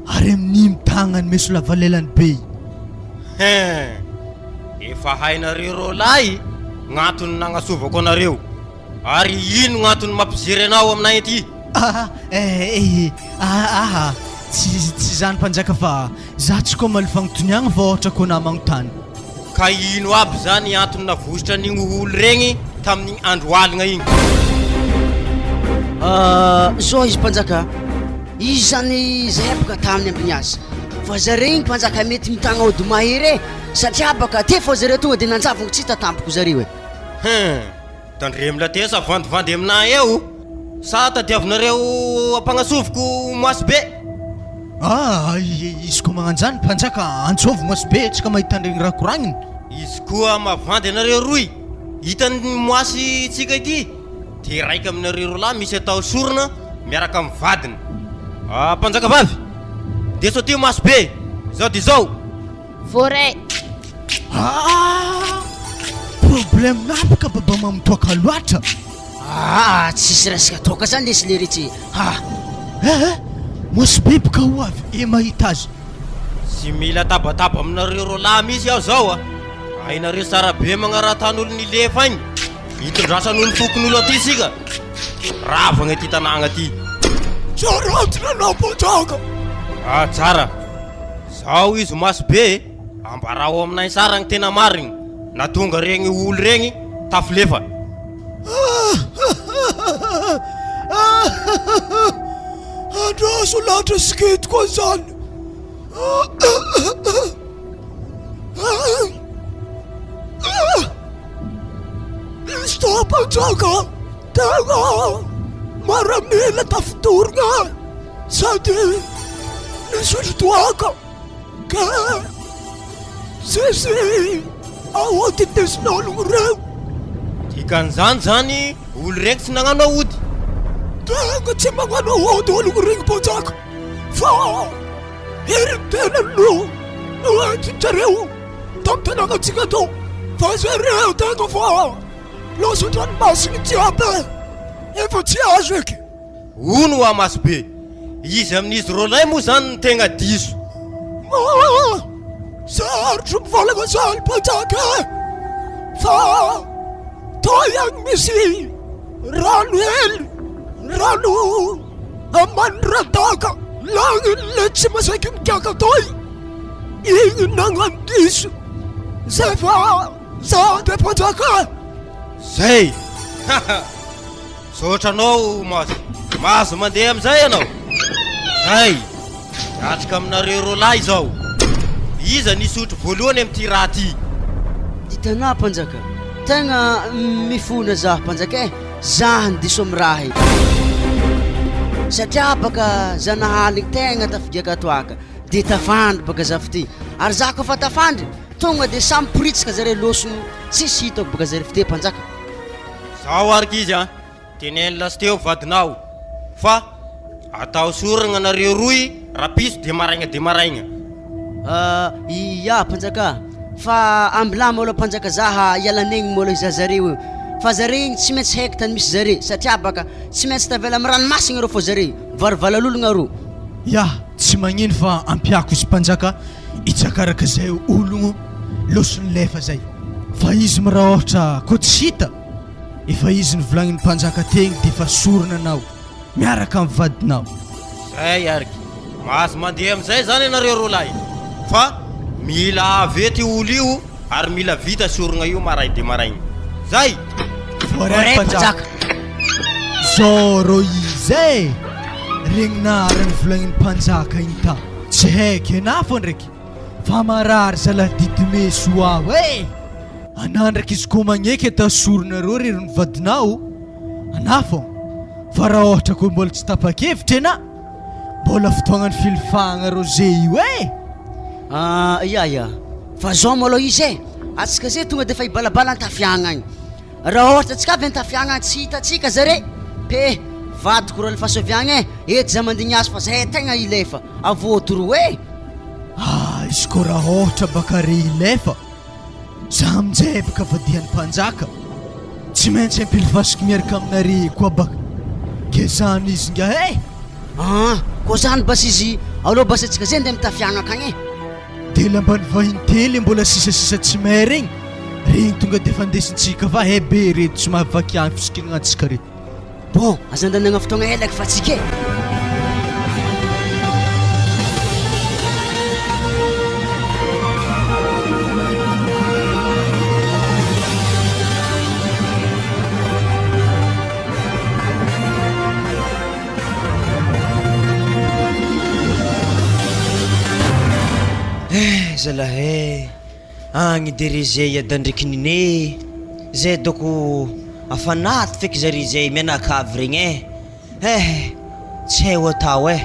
Ary amin'iny mitagna ny meso lava lelany be iny. Hein! Efa hainareo roalahy gn'antony nagnasovako anareo. Ary ino gn'antony mampijery anao aminay aty? Ah eh eh ah ah tsy tsy zany mpanjaka fa za tsy koa maly fagnotoniagna fa ôhatra koa na magnontany. Ka ino aby zany antony navositra an'igny olo regny tamin'igny andro aligna igny? Ah, zao izy mpanjaka, izy zany zahay boka taminy ambiny azy, fa zare igny mpanjaka mety mitagna ody mahery e, satria baka te fô zareo tonga de nanjavogno tsy hita tampoko zareo e. Hum, tandremo latesa vandivandy aminah eo, sa tadiavinareo ampagnasoviko moasy be? Ah, izy koa magnanjany mpanjaka antsôvy moasy be tsika mahita an'iregny raha koragniny. Izy koa mavandy anareo roy, hitan'ny moasy tsika ity, de raika aminareo roalahy misy atao sorona miaraka amin'ny vadiny. Ah, mpanjaka vavy, ndeso aty moasy be, izao de izao. Voaray. Ah! Problème aby ka baba mamo toaka loatra. Aa tsisy resaka toaka zany lesy leretsy ha. Eh eh! Mosy biby ka ho avy e mahita azy. Tsy mila tabataba aminareo roalahy mihitsy aho zao a! Hainareo tsara be magnaratan'olo nilefa agny, itondrasan'olo fokon'olo aty sika, ravagna ity tanàgna ty. Tsara antitra anao mpanjaka. Ah tsara! Zao izy maso be e! Ambarao aminay tsara ny tena marigny, natonga regny olo regny tafilefa. Andraso lahatra sikidy koa zany. Stop mpanjaka, tegna maramila tafitorigna sady nisotro toaka ka tsisy aody indesin'ologno reo. Dikan'izany zany olo regny tsy nagnano aody. Tegna tsy magnano aody ologno regny mpanjaka fa herin'ny tenany no noentin-jareo tamin'ny tanànantsika tao fa zareo tegna fa lasa an-dranomasina jiaby e, efa tsy azo eky. Hono hoa masobe, iza amin'izy roalahy moa zany no tegna diso? Ah! Sarotro mivolagna zany mpanjaka e! Fa toa ihany misy rano hely, rano ambany radaka, lagniny le tsy masaky migiaka toy, igny nagnano diso, zay fa za de mpanjaka e! Zay! Haha! Misaotra anao Mahazo. Mahazo mandeha amin'izay ianao. Zay. Miatrika aminareo roalahy izao. Iza nisotro voalohany amin'ity raha ty? Hitanà mpanjaka, tegna mifona zah mpanjaka eh, zah ny diso amy raha io. Satria baka zah nahaligny tegna tafigiaka toaka, de tafandry baka zah f'ty, ary zah koa fa tafandry, tonga de samy poritsaka zare lôsogno tsisy hitako baka zare f'ty mpanjaka. Zao araka izy an, teneno lasteo vadinao fa atao sorogna nareo roy rapiso de maraigna de maraigna. Ah, ia mpanjaka, fa ambilà môlô mpanjaka zaha hiala nenigny môlô hizaha zareo io, fa zare igny tsy maintsy haiko tany misy zare, satria baka tsy maintsy tavela amy ranomasigny reo fô zare, vary valalologna rô. Ya, tsy magnino fa ampiako izy mpanjaka. Itsakaraka zay ologno losony lefa zay fa izy miraha ôhatra kô tsy hita efa izy novolagnin'ny mpanjaka tegny defa sorona anao miaraka amin'ny vadinao. Zay ariky. Mahazo mandeha amin'izay zany ianareo roalahy fa mila avy eto io olo io ary mila vita sorogna io maray de maraigny. Zay! Voaray mpanjaka. Zao rô izy e! Regninà raha novolagnin'ny mpanjaka igny ta. Tsy haiko enà fô ndraiky fa marary zalahy didimeso aho e! Anà ndraiky izy kô magneky atao soronareo ry ry vadinao anà fô fa raha ôhatra kô mbola tsy tapa-kevitra enà mbola fotoagnan'ny filifahagna rose io e! Ah ia ia, fa zao malôha izy e, atsika zay tonga defa hibalabala antafiagna agny, raha ôhatra atsika avy antafiagna agny tsy hitantsika zare, pe vadiko ralefaso avy agny e, eto za mandigny azy fa zay tegna hilefa, avôto ro e! Ah izy kô raha ôhatra baka re hilefa, za aminjay baka vadian'ny mpanjaka, tsy maintsy ampilifasiko miaraka aminare koa baka, ke zany izy nga e! Ah, koa zany basy izy aleo basy atsika zay ndeha mitafiagna akagny e. De lamban'ny vahiny telo mbola sisasisa tsy may regny, regny tonga defa andesintsika fa hay be reto tsy mahavaky any fisikinagna antsika reto. Bon, aza andaniagna fotoagna ela eky fa tsika e. Eh zalahy eh, agny de ry zay adandriky nine, zay doko afanaty feky zare zay mianakavy regny eh, eh tsy hay ho atao eh.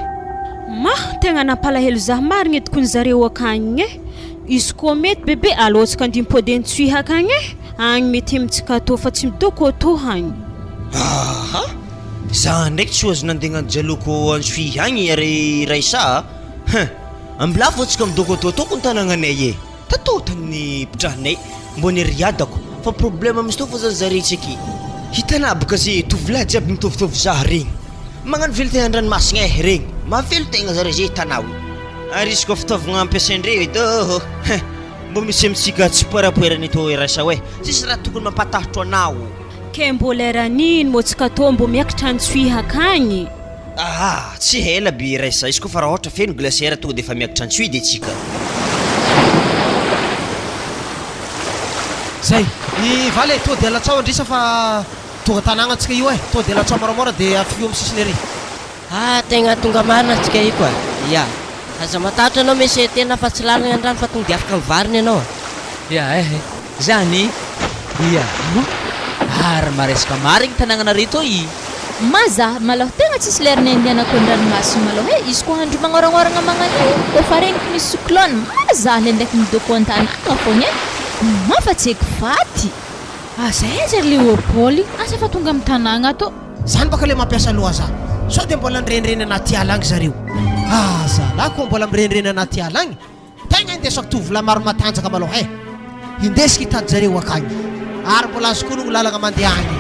Ma, tegna nampalahelo zah marigny edy kony zareo akagny eh, izy koa mety bebe alô tsika andia mipody antsohihy akagny eh, agny mety amintsika atô fa tsy midoko atô agny. Aha! Za ndraiky tsy ho azo nandeha agnano jaloko Antsohihy agny ry Raissa a! Hein! Ambilà fô tsika midoko atô tokony tanagnanay e! Tatô tany nipitrahanay mbô niriadako fa problème misy tô fô zany zare tsy aky hitanà boka ze tovolahy jiaby mitovitovy zah regny magnano velon-tegna an-dranomasigna eh regny mahavelon-tegna zare ze hitanao io ary izy koa fitaovagna ampiasaindreo edy ô! Hein! Mbô misy amintsika tsy poerapoerany tô Raissa oe! Tsisy raha tokony mampatahotro anao. Ke mbô leran'ino mô tsika tô mbô miakatra Antsohihy akagny? Aha, tsy ela be Raissa, izy koa fa raha ohatra feno glacière tonga dia efa miakatra Antsohihy dia tsika. Zay, i Valy e, tonga dia alatsao andrisa fa tonga tanàgna antsika io e, tonga dia alatsao moramora dia afio amin'ny sisiny ery. Ah tegna tonga marina antsika io koa. Ya. Aza matahotra anao monsieur tena fa tsy lalina ny rano fa tonga dia afaka mivarina ianao a. Ya eh, zany ya moa ary maresaka marigny tanagnanareo tô i. Ma za malôha tegna tsisy lera nendianako an-dranomasina malôha e, izy koa andro magnoragnoragna magnan'io kôfa regniko misy cyclone ma za le ndraiky midoko an-tanagna fogna e, ma fa tsy eky faty. Asa aiza ry Léopold, asa fa tonga amin'ny tanàgna ato. Zany baka le mampiasa loha za. Sao dia mbola mirenireny anaty ala agny zareo. Ah zalahy koa mbola mirenireny anaty ala agny. Tegna indesako tovolahy maro matanjaka malôha eh. Indesiko hitady zareo akagny. Ary mbola azoko onogno lalagna mandeha agny.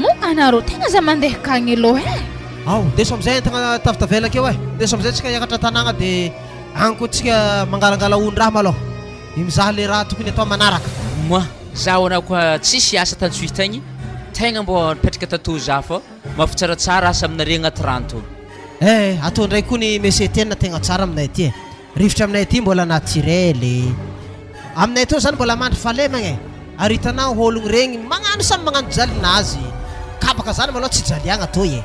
Moa anareo tegna aza mandeha akagny aloha eh. Ao, ndeso amizay entagna tavitavela akeo eh. Ndeso amizay tsika hiakatra tanagna de agny koa tsika mangalangala ondraha malôha. Mizaha le raha tokony atao manaraka. Moi, zaho anao koa tsisy asa tany Suisse tagny, tegna mbô nipetraka tato za fô mafy tsaratsara asa aminare agnaty rano tô. Eh, ato ndray koa ny Monsieur Etienne tegna tsara aminay aty e. Rivotra aminay aty mbola naturel e. Aminay atoa zany mbola mandry fahalemagna e. Ary hitanao ologno regny magnano samy magnano jalinazy. Kabaka zany malôha tsy jaliagna atoy e.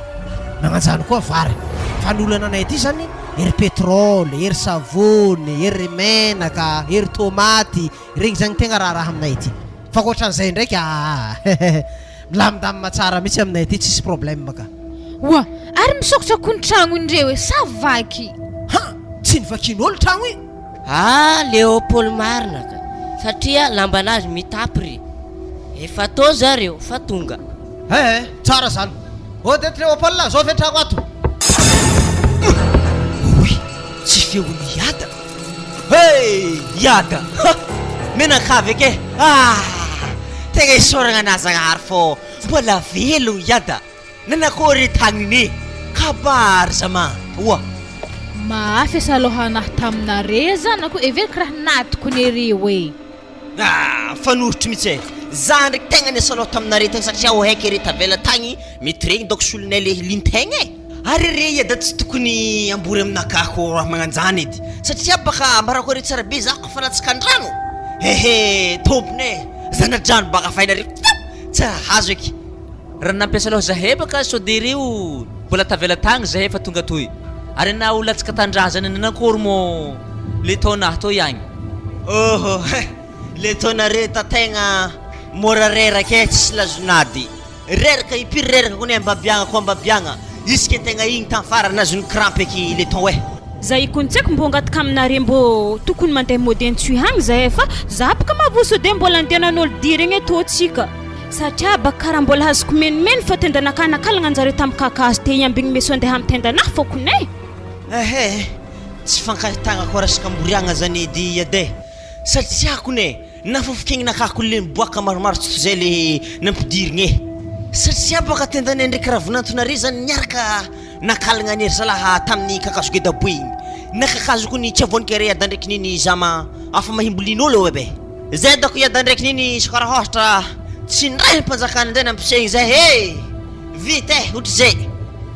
Magnanjany koa vary. Fa ny olana anay aty zany ery pétrole, ery savony, ery menaka, ery tomaty, regny zany tegna raharaha aminay aty. Fa ankoatran'izay ndraiky aa milamindamina tsara mihitsy aminay aty tsisy problème ka. Oa! Ary misokatra koa ny tragnondreo e! Sa vaky? Ha! Tsy novakian'olo tragno io? Ah Léopold marina ka! Satria lambanazy mitapy ry! Efa tô zareo fa tonga. Eh eh, tsara zany. Odette Léopold, zao ve tragno ato? Oy, tsy feon'i Iada. Hey! Iada! Ha! Menakavy eky e! Ah! Tegna isaoragna anà Zagnahary fô mbola velogno Iada. Nanakory tagniny e! Kabary zama oa! Mafy asa aloha anahy taminare zanako, heveriko raha nadiko nereo e. Ah, mifanohitra mihitsy e! Za ndraiky tegna niasa loha taminare tagny satria aho haiko ery tavela tagny mety regny dônko solonay le lintegna e! Ary re eda tsy tokony ambory aminakahy koa raha magnanjany edy satria baka ambarako are tsara be za kofa latsaka andragno hehe tompony e! Zanadrano baka fainareo tsy hahazo eky. Raha nampiasa loha zahay baka sao de reo mbola tavela tagny zahay fa tonga atoy ary anao latsaka tandrazana nanakôry mô le taona ato ihagny. Ohoh le taonare ta tegna mora reraka eh tsisy lazonady reraka impiry reraka kony ambabiagna ko ambabiagna isaka tegna igny tam farany nazony crampe eky le ton eh. Za io kony tsy haiko mbô angataka aminare mbô tokony mandeha mody antsoy hagny zahay fa za boka mavoso de mbola andehanan'olo dia regny tô tsika. Satria baka kara mbola azoko menimeny fa tendanakahy nakalagna anjareo tam kakazo te hiambigny meso andeha am tendanahy fokony e. Ehe, tsy fankahitagna koa resaka amboriagna zany edy edy e, satria kony e, nafofokegnanakahy kony le niboaka maromaro tsy toy zay le nampidirigna e, satria baka tendanay ndraiky ravinantonare zany niaraka nakalagna an'i ry zalahy tamin'ny kakazo gedaboe igny, na kakazo kony tsy avoan'kere ada ndraiky niny zama afa mahimbolin'olo ebe. Zay dako hiady ndraiky niny izy ka raha ôhatra tsy nirahin'ny mpanjakana indray nampisehiny zay he! Vita e! Ohatry zay.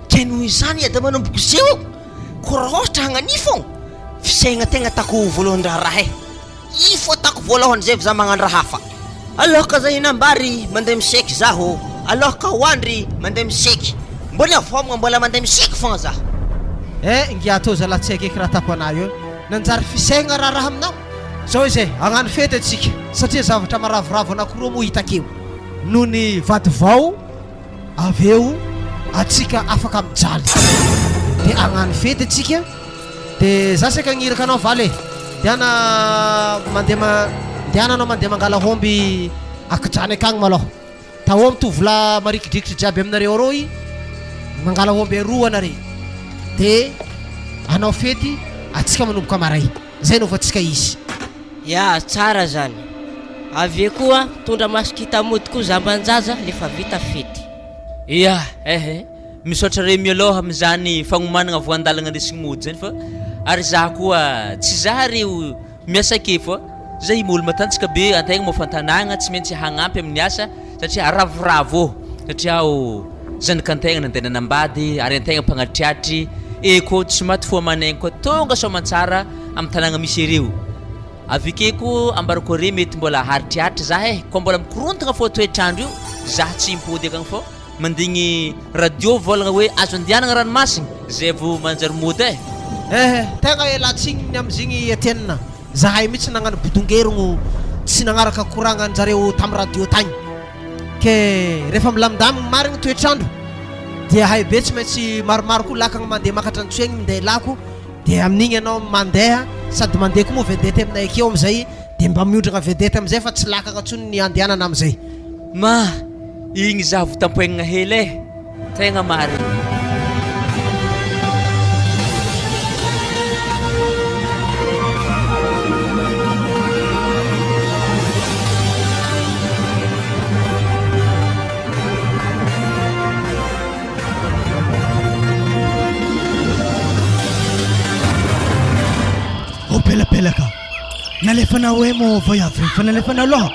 Ke noho izany hiady manomboko zeo eo, ko raha ôhatra hagnanifo ao, fisehigna tegna atako voalohan-draharaha e! Ifo atako voalohany zay vao za magnano raha hafa. Aloha ka za hihinam-bary mandeha miseky zaho, aloha ka hoandry mandeha miseky, mbola vômagna mbola mandeha miseky fogna zaho. Eh ngiahy tô zalahy tsy haiko eky raha atako anah io e! Nanjary fisehigna raharaha aminao. Zao izy e, hagnano fety antsika satria zavatra maravoravo anakiroa moa hita akeo. Nony vady vao avy eo antsika afaka mijaly. De hagnano fety antsika de za saika hagniraka anao valy e, ndehana mandeha ma- ndehana anao mandeha mangala omby akidrany akagny malôha. Taom tovolahy marikidrikitry jiaby aminareo arô i mangala omby aroa anare de hanao fety atsika manomboka maray. Zay anaovantsika izy. Ya, tsara zany. Avy eo koa mitondra masikita mody koa zamban-jaza refa vita fety. Ya, eh eh, misaotra re mialoha amin'izany fagnomanagna voan-dalagna andesigny mody zany fa ary za koa tsy za re miasa ake fa zay olo matanjaka be antegna moa fa an-tanàgna tsy maintsy hagnampy amin'ny asa satria ravoravo ô satria o zanakantegna nandeha nanambady ary antegna mpagnatriatry e koa tsy maty fo aman'aigny koa tonga soamantsara amin'ny tanàgna misy ereo avy ake koa ambarako are mety mbola haritriaritry zah e koa mbola mikorontagna fô toetr'andro io zah tsy himpody akagny fô Mandigny radio vôlagna hoe azo andianagna ranomasigny zay vô manjary mody eh. Eh tegna ialatsiny ny amizigny Etienne, zahay mitsy nagnano bodongerogno tsy nagnaraka koragnanjareo tam radio tagny, ke refa milamindamigny marigny toetrandro dia hay be tsy maintsy maromaro koa lakagna mandeha makatra antsoegny minday lako dia amin'igny anao mandeha sady mandeha koa moa vedette aminay akeo amizay dia mba miondragna vedette amizay fa tsy lakagna tsony ny andehanana amizay. Ma, igny za vo tampoegnina hely eh! Tegna marigny. Ô pelapelaka! Nalefanao hoe moa vaiavy fa nalefanao loha?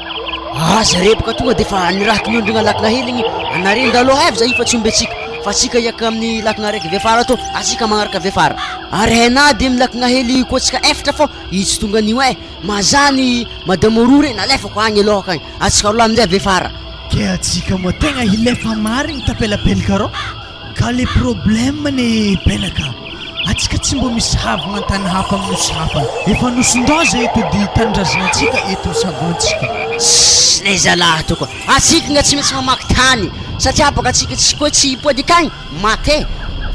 Aza reboka tonga de fa niraky miondrogna lakina hely igny anare ndalo avy zay fa tsy omby atsika fa atsika hiaka amin'ny lakina araiky avy afara tô atsika magnaraka avy afara ary hainà de amin'ny lakina hely koa atsika efatra fô izy tsy tonga anio eh mazany madame roa re nalefako agny aloha akagny atsika roa lahy aminjay avy afara. Ke atsika moa tegna hilefa marigny tapelapelaka rô. Ka le problème ne pelaka atsika tsy mbô misy havagna antany hafa am nosy hafa efa nosin-doza eto edy tanindrazana antsika eto misy havagna antsika. Tssy le zalahy to koa atsika nga tsy maintsy mamaky tany satria baka atsika tsy koa tsy hipody akagny maty e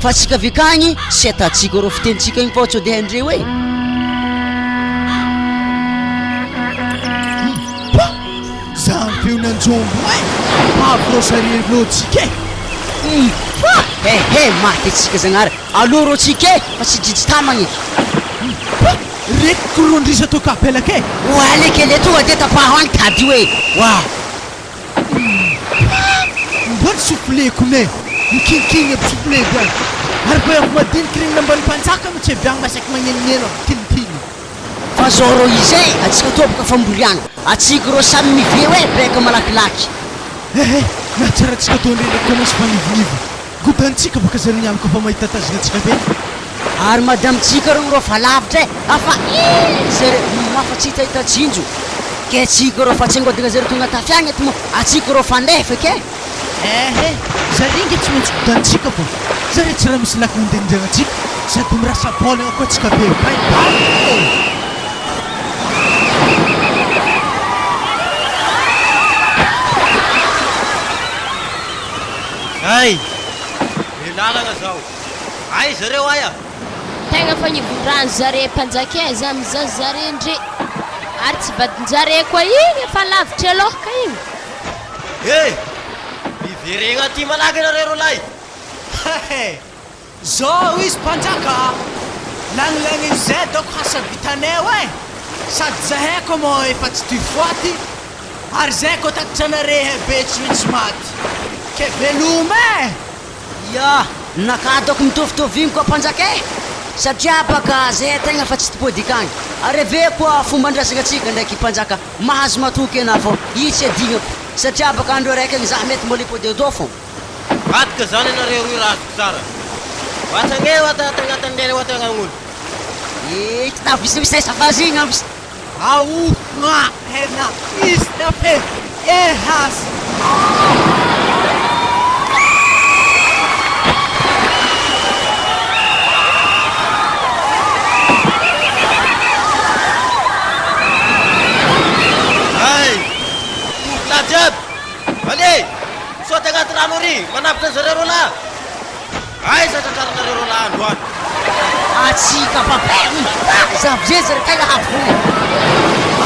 fa atsika avy akagny tsy atatsika reo fitenitsika igny fô tsode haindreo e. Mba! Zany feon'anjombo e! Avy rô sariry rô tsika e! Mba! He he maty atsika zagnahary alou rô tsika e fa tsy jijy tamagna eky. Mba! Rekiko rô ndry zato kapelaka e! Oa le kely e tonga de tapaho agny tady io e! Oa! Mba! Mba ny souffleko ne! Mikinkigny aby souffleko agny. Ary vehivavy madiniky regny namban'ny mpanjaka no tsy avy agny masaky magnenogneno aby mitilintily. Fa zao rô izy e, atsika toa boka famboriagna, atsika rô samy miveo e, beka malakilaky. Ehe, na tsara atsika toa ndrendreka commence magnivonivo, godantsika boka zareo niany kofa mahita tazagna atsika be. Ary madame tsika reo rô fa lavitra e, afa iny zare mafa tsy hitahita tsinjo, ke tsika rô fa tsy angodagna zareo tonga tafy agny aty moa, atsika rô fa andefa ke. Ehe, zare nge tsy maintsy godantsika fô, zare tsy raha misy lakana andenindregna atsika, sady mirasa bôlagna koa atsika be, bye bye e. Zay! Be lalagna zao. Aiza reo aia? Tegna fagnivon-drano zare mpanjaka e, za mizaha zare ndre, ary tsy vadin-jare koa igny efa lavitry aloha ka igny. Eh! Miveregna aty malaky nareo roalahy! Hehe! Zao izy mpanjaka a! Lagnilagn'izay daoko hasa vitanay e! Sady zahay ko moa efa tsy tia foaty ary zay ko tatitranare he be tsy maintsy maty! Ke veloma e! Ya! Naka daoko mitovitovy koa mpanjaka e! Satria baka zahay tegna fa tsy topody akagny! Ary ave koa fomban-drazagna antsika ndraiky mpanjaka Mahazo matoky enah fô i tsy adignako satria baka andro araiky agny zah mety mbola hipody atoa fô. Vadiko zany ianareo roy raha azoko tsara. Vatragneo ato agnatin'ireny ato agn'olo. Eh kitavo isy misy safazy igny aby. Aohna hena isna fe ehas. Hay! Tovolahy jiaby! Allez! Misaoty agnaty rano ary manavotra an'zareo roalahy! Aiza tratrarinareo roalahy androany? Atsika papain! Zavjeza ry tegna havoana!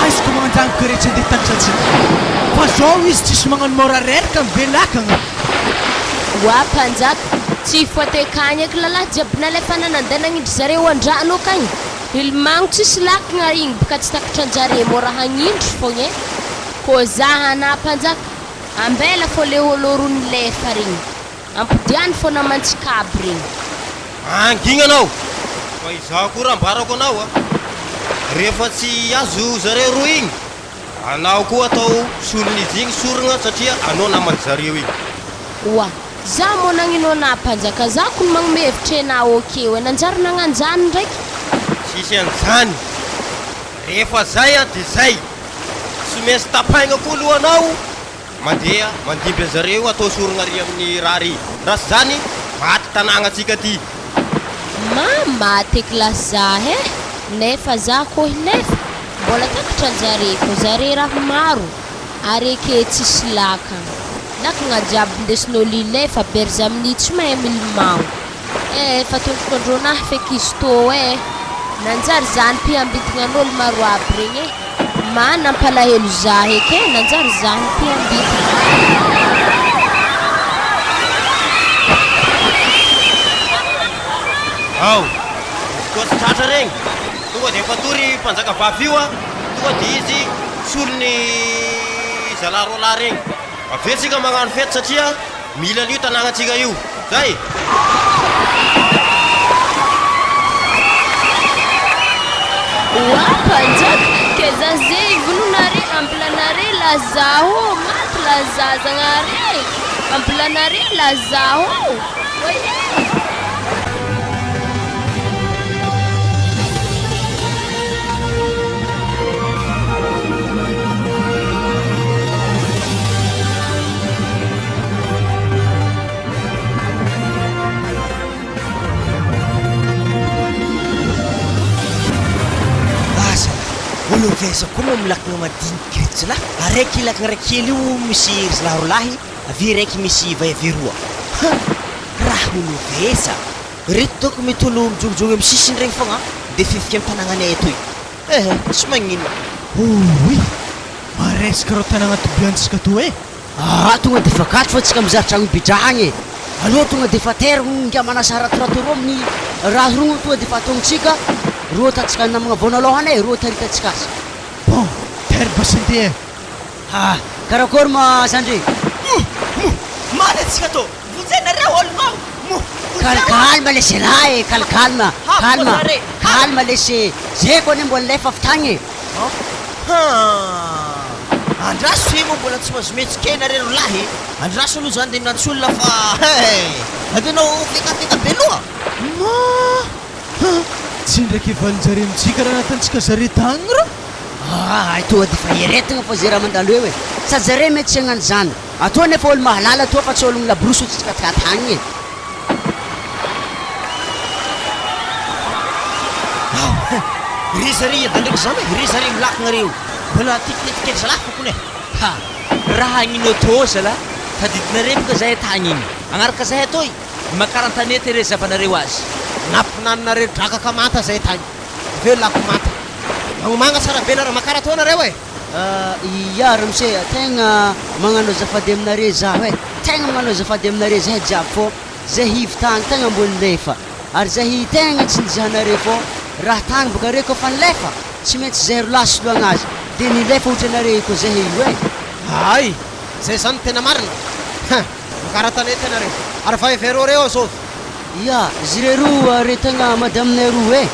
Aiza ko magnanjango ka re tsy andeha takatra antsika fa zao izy tsisy magnano mora reraka mivelakagna. Oa mpanjaka, tsy hifoatekagny eky lalahy jiaby nalefana nandeha nagnindry zareo andrano akagny. Hilomagno tsisy lakagna igny boka tsy takatranjare mora hagnindry fogna e. Kô zaha ana mpanjaka, ambela fô le ôlo ro nilefa regny. Ampodiany fô namantsika aby regny. Mangina anao! Fa izaho koa raha ambarako anao a! Rehefa tsy azo zareo roa igny, anao koa atao solon'izy igny sorogna satria anao naman zareo igny. Oa! Za moa nagnino anah mpanjaka za kony magnome hevitra enah ok oe nanjary nagnanjany ndraiky. Tsisy an'izany! Rehefa zay a de zay! Tsy maintsy tapaigna koa lohanao Mandeha mandimby anzareo atao sorogna ary amin'ny raha ary. Raha tsy zany, maty tanàgna tsika ty. Ma maty classe za eh! Nefa za kôhy nefa mbola takatra anjare fô zare raha maro areke tsisy lakagna lakagna jiaby ndesin'ôlo ilefa berzaminy tsy mahay milomagno eh efa tondrokandrônahy feky izy tô eh nanjary za mpiambintignan'ôlo maro aby regny eh Ma nampalahelo zah eky e, nanjary zah no mpiambintina. Ao, izy koa tsy tratra regny, tonga de fatory mpanjaka vavy io a, tonga de izy solon'ny zalahy roalahy regny. Avy eo tsika magnano fety satria mila an'io tanàgnantsika io. Zay! Oa mpanjaka, ke za ze vononare ambilanare lazaho maty laza zagnahary e, ambilanare lazaho oay e. Asa lah, olo avy aiza koa moa milakagna madiniky reto zalahy? Araiky lakagna raiky kely io misy ry zalahy roalahy, avy raiky misy vaiavy roa. Ha! Raha olo avy aiza? Reto dônko mety olo mijongojongo amy sisiny regny fogna de fefika amy tanagnanay atoy. Ehe, tsy magnino. Ouii! Maresaka reo tanagna tobiantsika toa e! Aa tonga defa gaty fa tsika mizara tragno ipetrahagna e! Aleo tonga defa terre hono ingahy manasa ratorato reo amin'ny raha reo tonga defa ataontsika reo ataontsika namagna vao nalôhany e reo taritantsika azy. Bon, terre basenty e! Ha! Karakôry ma zandry? Moh! Moh! Maty antsika tô! Vonjenareo ologno ao! Moh! Calme lesy lahy e, cal calme, calme, calme lesy e, zay ko anie mbola nilefa avy tagny e. Haa! Andraso ve moa mbola tsy mahazo mihetsika e nareo ry lahy e! Andraso aloha zany de miantso olona fa he! Antenao fekafeka be loha! Ma! Ha! Tsy ndraiky valin-jare mijika raha natantsika zare tagny ra! Aa! Tonga de fa eretigna fô ze raha mandalo eo e! Sady zare mety tsy hagnano zany. Atoa nefa olo mahalala atoa fa tsy ologno laborosy ho tsikatikata agny e! Ao he! Ry zare iada ndraiky zany e! Ry zare milakagna reo! Mbola titikitiky kely zalahy fokony e! Ha! Raha agnino tô zalahy? Tadidinareo boka zahay tagny igny. Agnaraka zahay atoy, makara an-tanety re zavanareo azy. Nampinaninareo drakaka manta zahay tagny. Avy eo lako manta. Magnomagna tsara be nareo, makara tô nareo e! Ia ramose a, tegna magnano azafady aminare zaho e, tegna magnano azafady aminare zahay jiaby fô zay hivy tagny tegna mbô nilefa ary zahy tegna tsy nizahanare fô raha tagny boka re kôfa nilefa tsy maintsy zay rolahy soloagna azy de nilefa otranare io koa zahay io e. Hay! Zay zany no tena marina? Hein! Makara tanety anareo. Ary va hevero reo azovy? Ia, zire roa re tegna madame-nay roa e.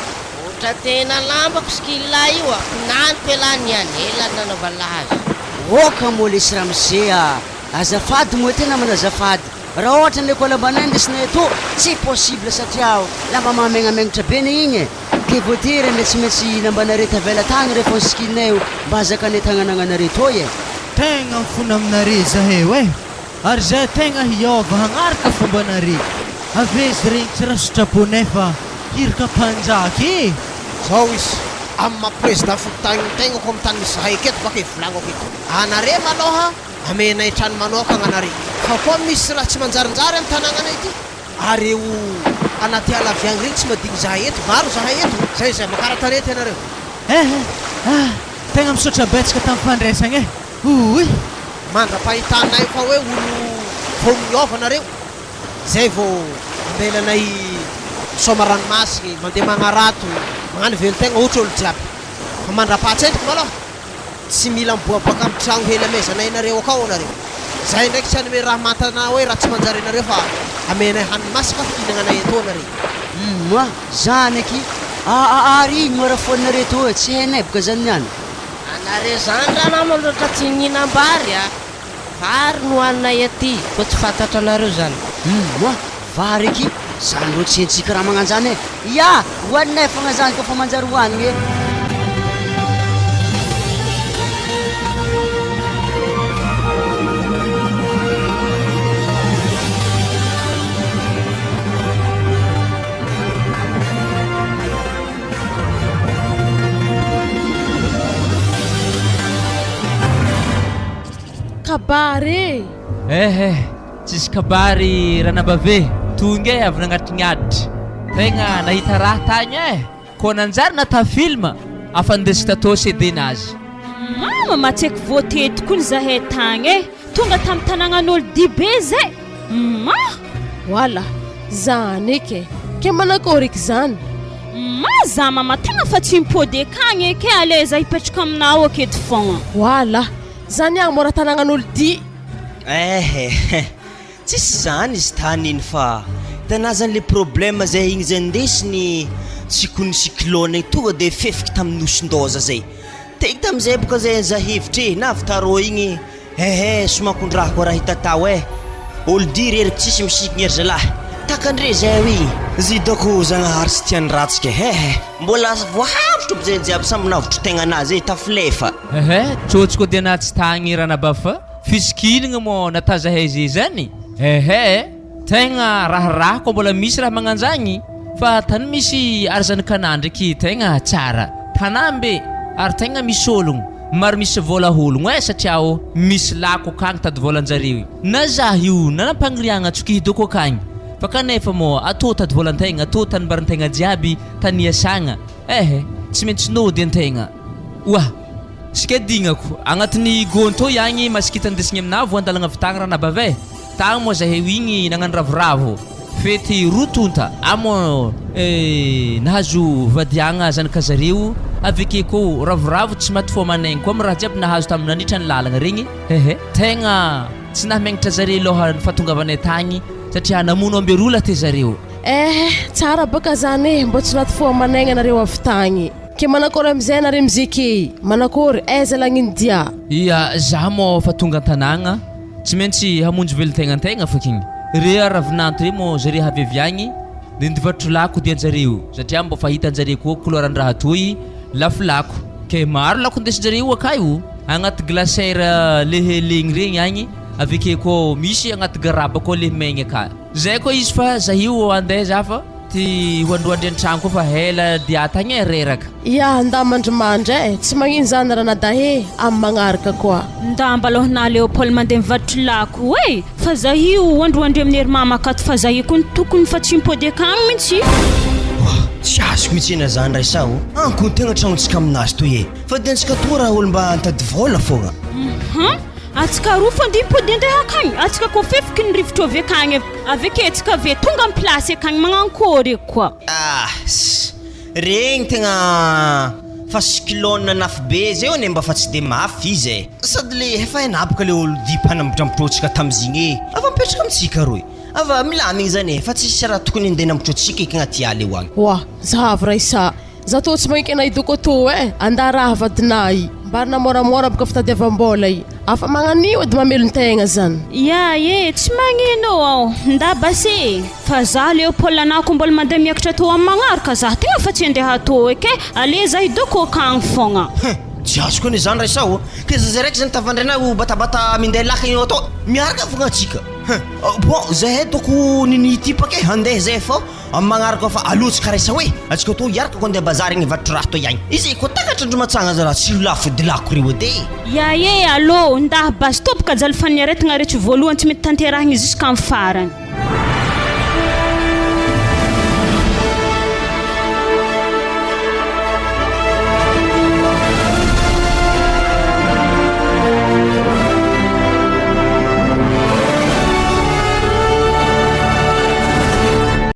Otra tena lambako skill io a, kinaniko elah niany, ela ny nanaovanlah azy. Oka moa lesy ramose a! Azafady moa tena manazafady, raha ohatra ny lekôla mba ndesinay eto tsy possible satria lamba mahamegnamengnatra be ne igny e! Ke voatery ane tsy maintsy lambanare tavela tagny refa ny skinay io mba hazakanay tagnanagnanare toy e! Tegna mifona aminare zahay oe! Ary zay tegna hiôva hagnaraka fombanare. Avezy regny tsy raha sitraponay fa hirika mpanjaka e! Zao izy, amin'ny maha président fokontany ny tegnako amin'ny tany misy zahay aketo baka ivolagnako eto. Anare malôha amenay trano manokagna anare. Fa koa misy raha tsy manjarinjary amin'ny tanagnanay ity. Ary eo anaty ala avy agny regny tsy madigny zahay eto, maro zahay eto. Zay zay, makara tanety anareo. Eh eh ah! Tegna misaotra betsaka tamin'ny fandraisagna eh! Ouii! Mandra-pahitanay fa hoe olo vao miova nareo, zay vao ambelanay misaoma ranomasigny, mandeha magnarato, magnano velon-tegna ohatra olo jiaby. Fa mandra-pahatsendriky malôha, tsy mila miboaboaka amy tragno hely amezanay anareo akao anareo. Zahay ndraiky tsy hanome raha manta na hoe raha tsy manjary anareo fa amenay hanigny masaka fihinagnanay etoa nareo. Hum, zany aky! Aa ary ino moa raha fohaninareo toa tsy hainay boka zany niany. Anareo zany ranama loatra tsy nihinam-bary a! Vary no haninay aty koa tsy fantatranareo zany. Hum moa vary aky zany rô tsy hentsika raha magnanjany e! Ya! Hoaninay fogna zany kôfa manjary hoanigny e! Kabary e! Eh eh, tsisy kabary ranabave, tonga e avy nagnatrignatry, tegna nahita raha tagny eh, koa nanjary nata film afa nindesiko tatô CD nazy. Mama matseky voatety koa ny zahay tagny eh! Tonga tam tanagnan'olo dibe zay! Ma! Wala! Zany eky e! Ke manakôry eky zany? Ma za mama tegna fa tsy mipody akagny eky e! Aleo za hipetraka aminao aketo fogna. Wala! Zany agny mora tanagnan'olo di. Eh eh! Tsisy zany izy tany iny fa hitanà zany le problème zay igny zay ndesiny tsikony cyclone igny tonga de fefiky tamin'ny nosin-dôza zay. Tegny tamizay boka zay za hevitra e, na avy tarô igny ehe somakondraha koa raha hitatao eh, olo dy reriky tsisy misikigny ry zalahy, takandre zay io igny. Zidako Zagnahary tsy tia ny ratsy ke hehe, mbola voahavotro aby zay jiaby samby navotro tegnanazy e, tafilefa. Ehe, tsôtsy koa dia na tsy tagny ranabavy fa fisikinagna moa natà zahay ze zany, ehe. Tegna raharaha koa mbola misy raha magnanjagny fa tany misy ary zanak'anah ndraiky tegna tsara tanam be ary tegna misy ologno maro misy vola hologno eh satria o misy lako akagny tady volanjareo na zah io nanampagniriagna tsokihy doko akagny fa kanefa moa atô tady volantegna atô tanimbarintegna jiaby tany iasagna eh tsy maintsy nody antegna oa sika dignako agnatin'ny gony tô iagny masikita ndesigny aminah voandalagna avy tagny ranabavy eh. Tagny moa zahay igny nagnano ravoravo, fety roa tonta, amo eh nahazo vadiagna zanakazareo, avy ake koa ravoravo tsy maty fo aman'aigny koa amy raha jiaby nahazo tam nandritra ny lalagna regny ehe, tegna tsy nahamegnatra zare loha ny fahatongavanay tagny satria namono amby roa lahy te zareo. Eh, tsara baka zany e, mbô tsy naty fo aman'aigna nareo avy tagny. Ke manakôry amizay nareo mizeke? Manakôry, aiza lagniny dia? Ia, za mô fa tonga an-tanàgna, tsy maintsy hamonjy velon-tegnan-tegna fakigny. Re a ravinanto re mô zare avy avy agny, de nivarotro lako dian-jareo, satria mbô fa hitan-jare koa couleur-ndraha toy, lafo lako. Ke maro lako indesin-jare io akay o, agnaty glacière lehe legny regny agny, avy ake koa misy agnaty garaba koa lehe maigny aka. Zay koa izy fa za io andeha za fa ty ho androandry an-tragno koa fa ela dia tagny e reraka. Ia ndà mandrimandry eh, tsy magnino zany ranadahy eh, amy magnaraka koa. Ndà mba aloha na Léopold mandeha mivarotry lako eh, fa za io ho androandry amin'ny ery mama akato fa za io kony tokony fa tsy mipody akagny mintsy. Tsy azoko mihitsy ena zany Raissa o! Ankony tegna tragnontsika aminazy toy e! Fa de antsika toa raha olo mba nitady vôla fogna. Hum, atsika roa fô ndeha hipody andeha akagny, atsika koa fefiky ny rivotro avy akagny avy ake atsika avy tonga am place akagny magnankôry eky koa. Ah! Regny tegna fa cyclone nafy be zay anie mba fa tsy de mafy izy e! Sady le efa hainà boka le olo dia mpanambotrambotro antsika tamizigny e! Ava mipetraka amintsika roe! Ava milamigny zany e! Fa tsisy raha tokony handeha hanambotro antsika eky agnaty ala io agny. Oa! Zahavo Raissa! Za tô tsy magneky anah idoko tô eh! Andà raha vadinah i! Mbarina môramôra boka fitadiavam-bôla i! Afa magnan'io edy mamelon-tegna zany. Ya e, tsy magnino aho, ndà basy e! Fa za Léopold anah ko mbola mandeha miakatra tô am magnaraka za tegna fa tsy andeha tô eky e! Allez za idoko akagny fogna. Hein! Tsy azoko anie zany Raissa ô! Ke zaza raiky zany tavandrinah ho batabata minday laka io atao miaraka fogna atsika! Hein! Bon zahay toko nini tipaka e! Handeha zahay fô Amin'ny magnaraka fa aleo tsy karaisa hoe antsika tô hiaraka ko andeha bazary agny hivarotro raha toy agny. Izy ko takatra ndry matsagna zalahy tsy ho lafo edy lako reo edy e. Ya e allo ndah basy tompoko ajaly fa ny aretigna retsy voalohany tsy mety tanterahigny jusqu'am farany.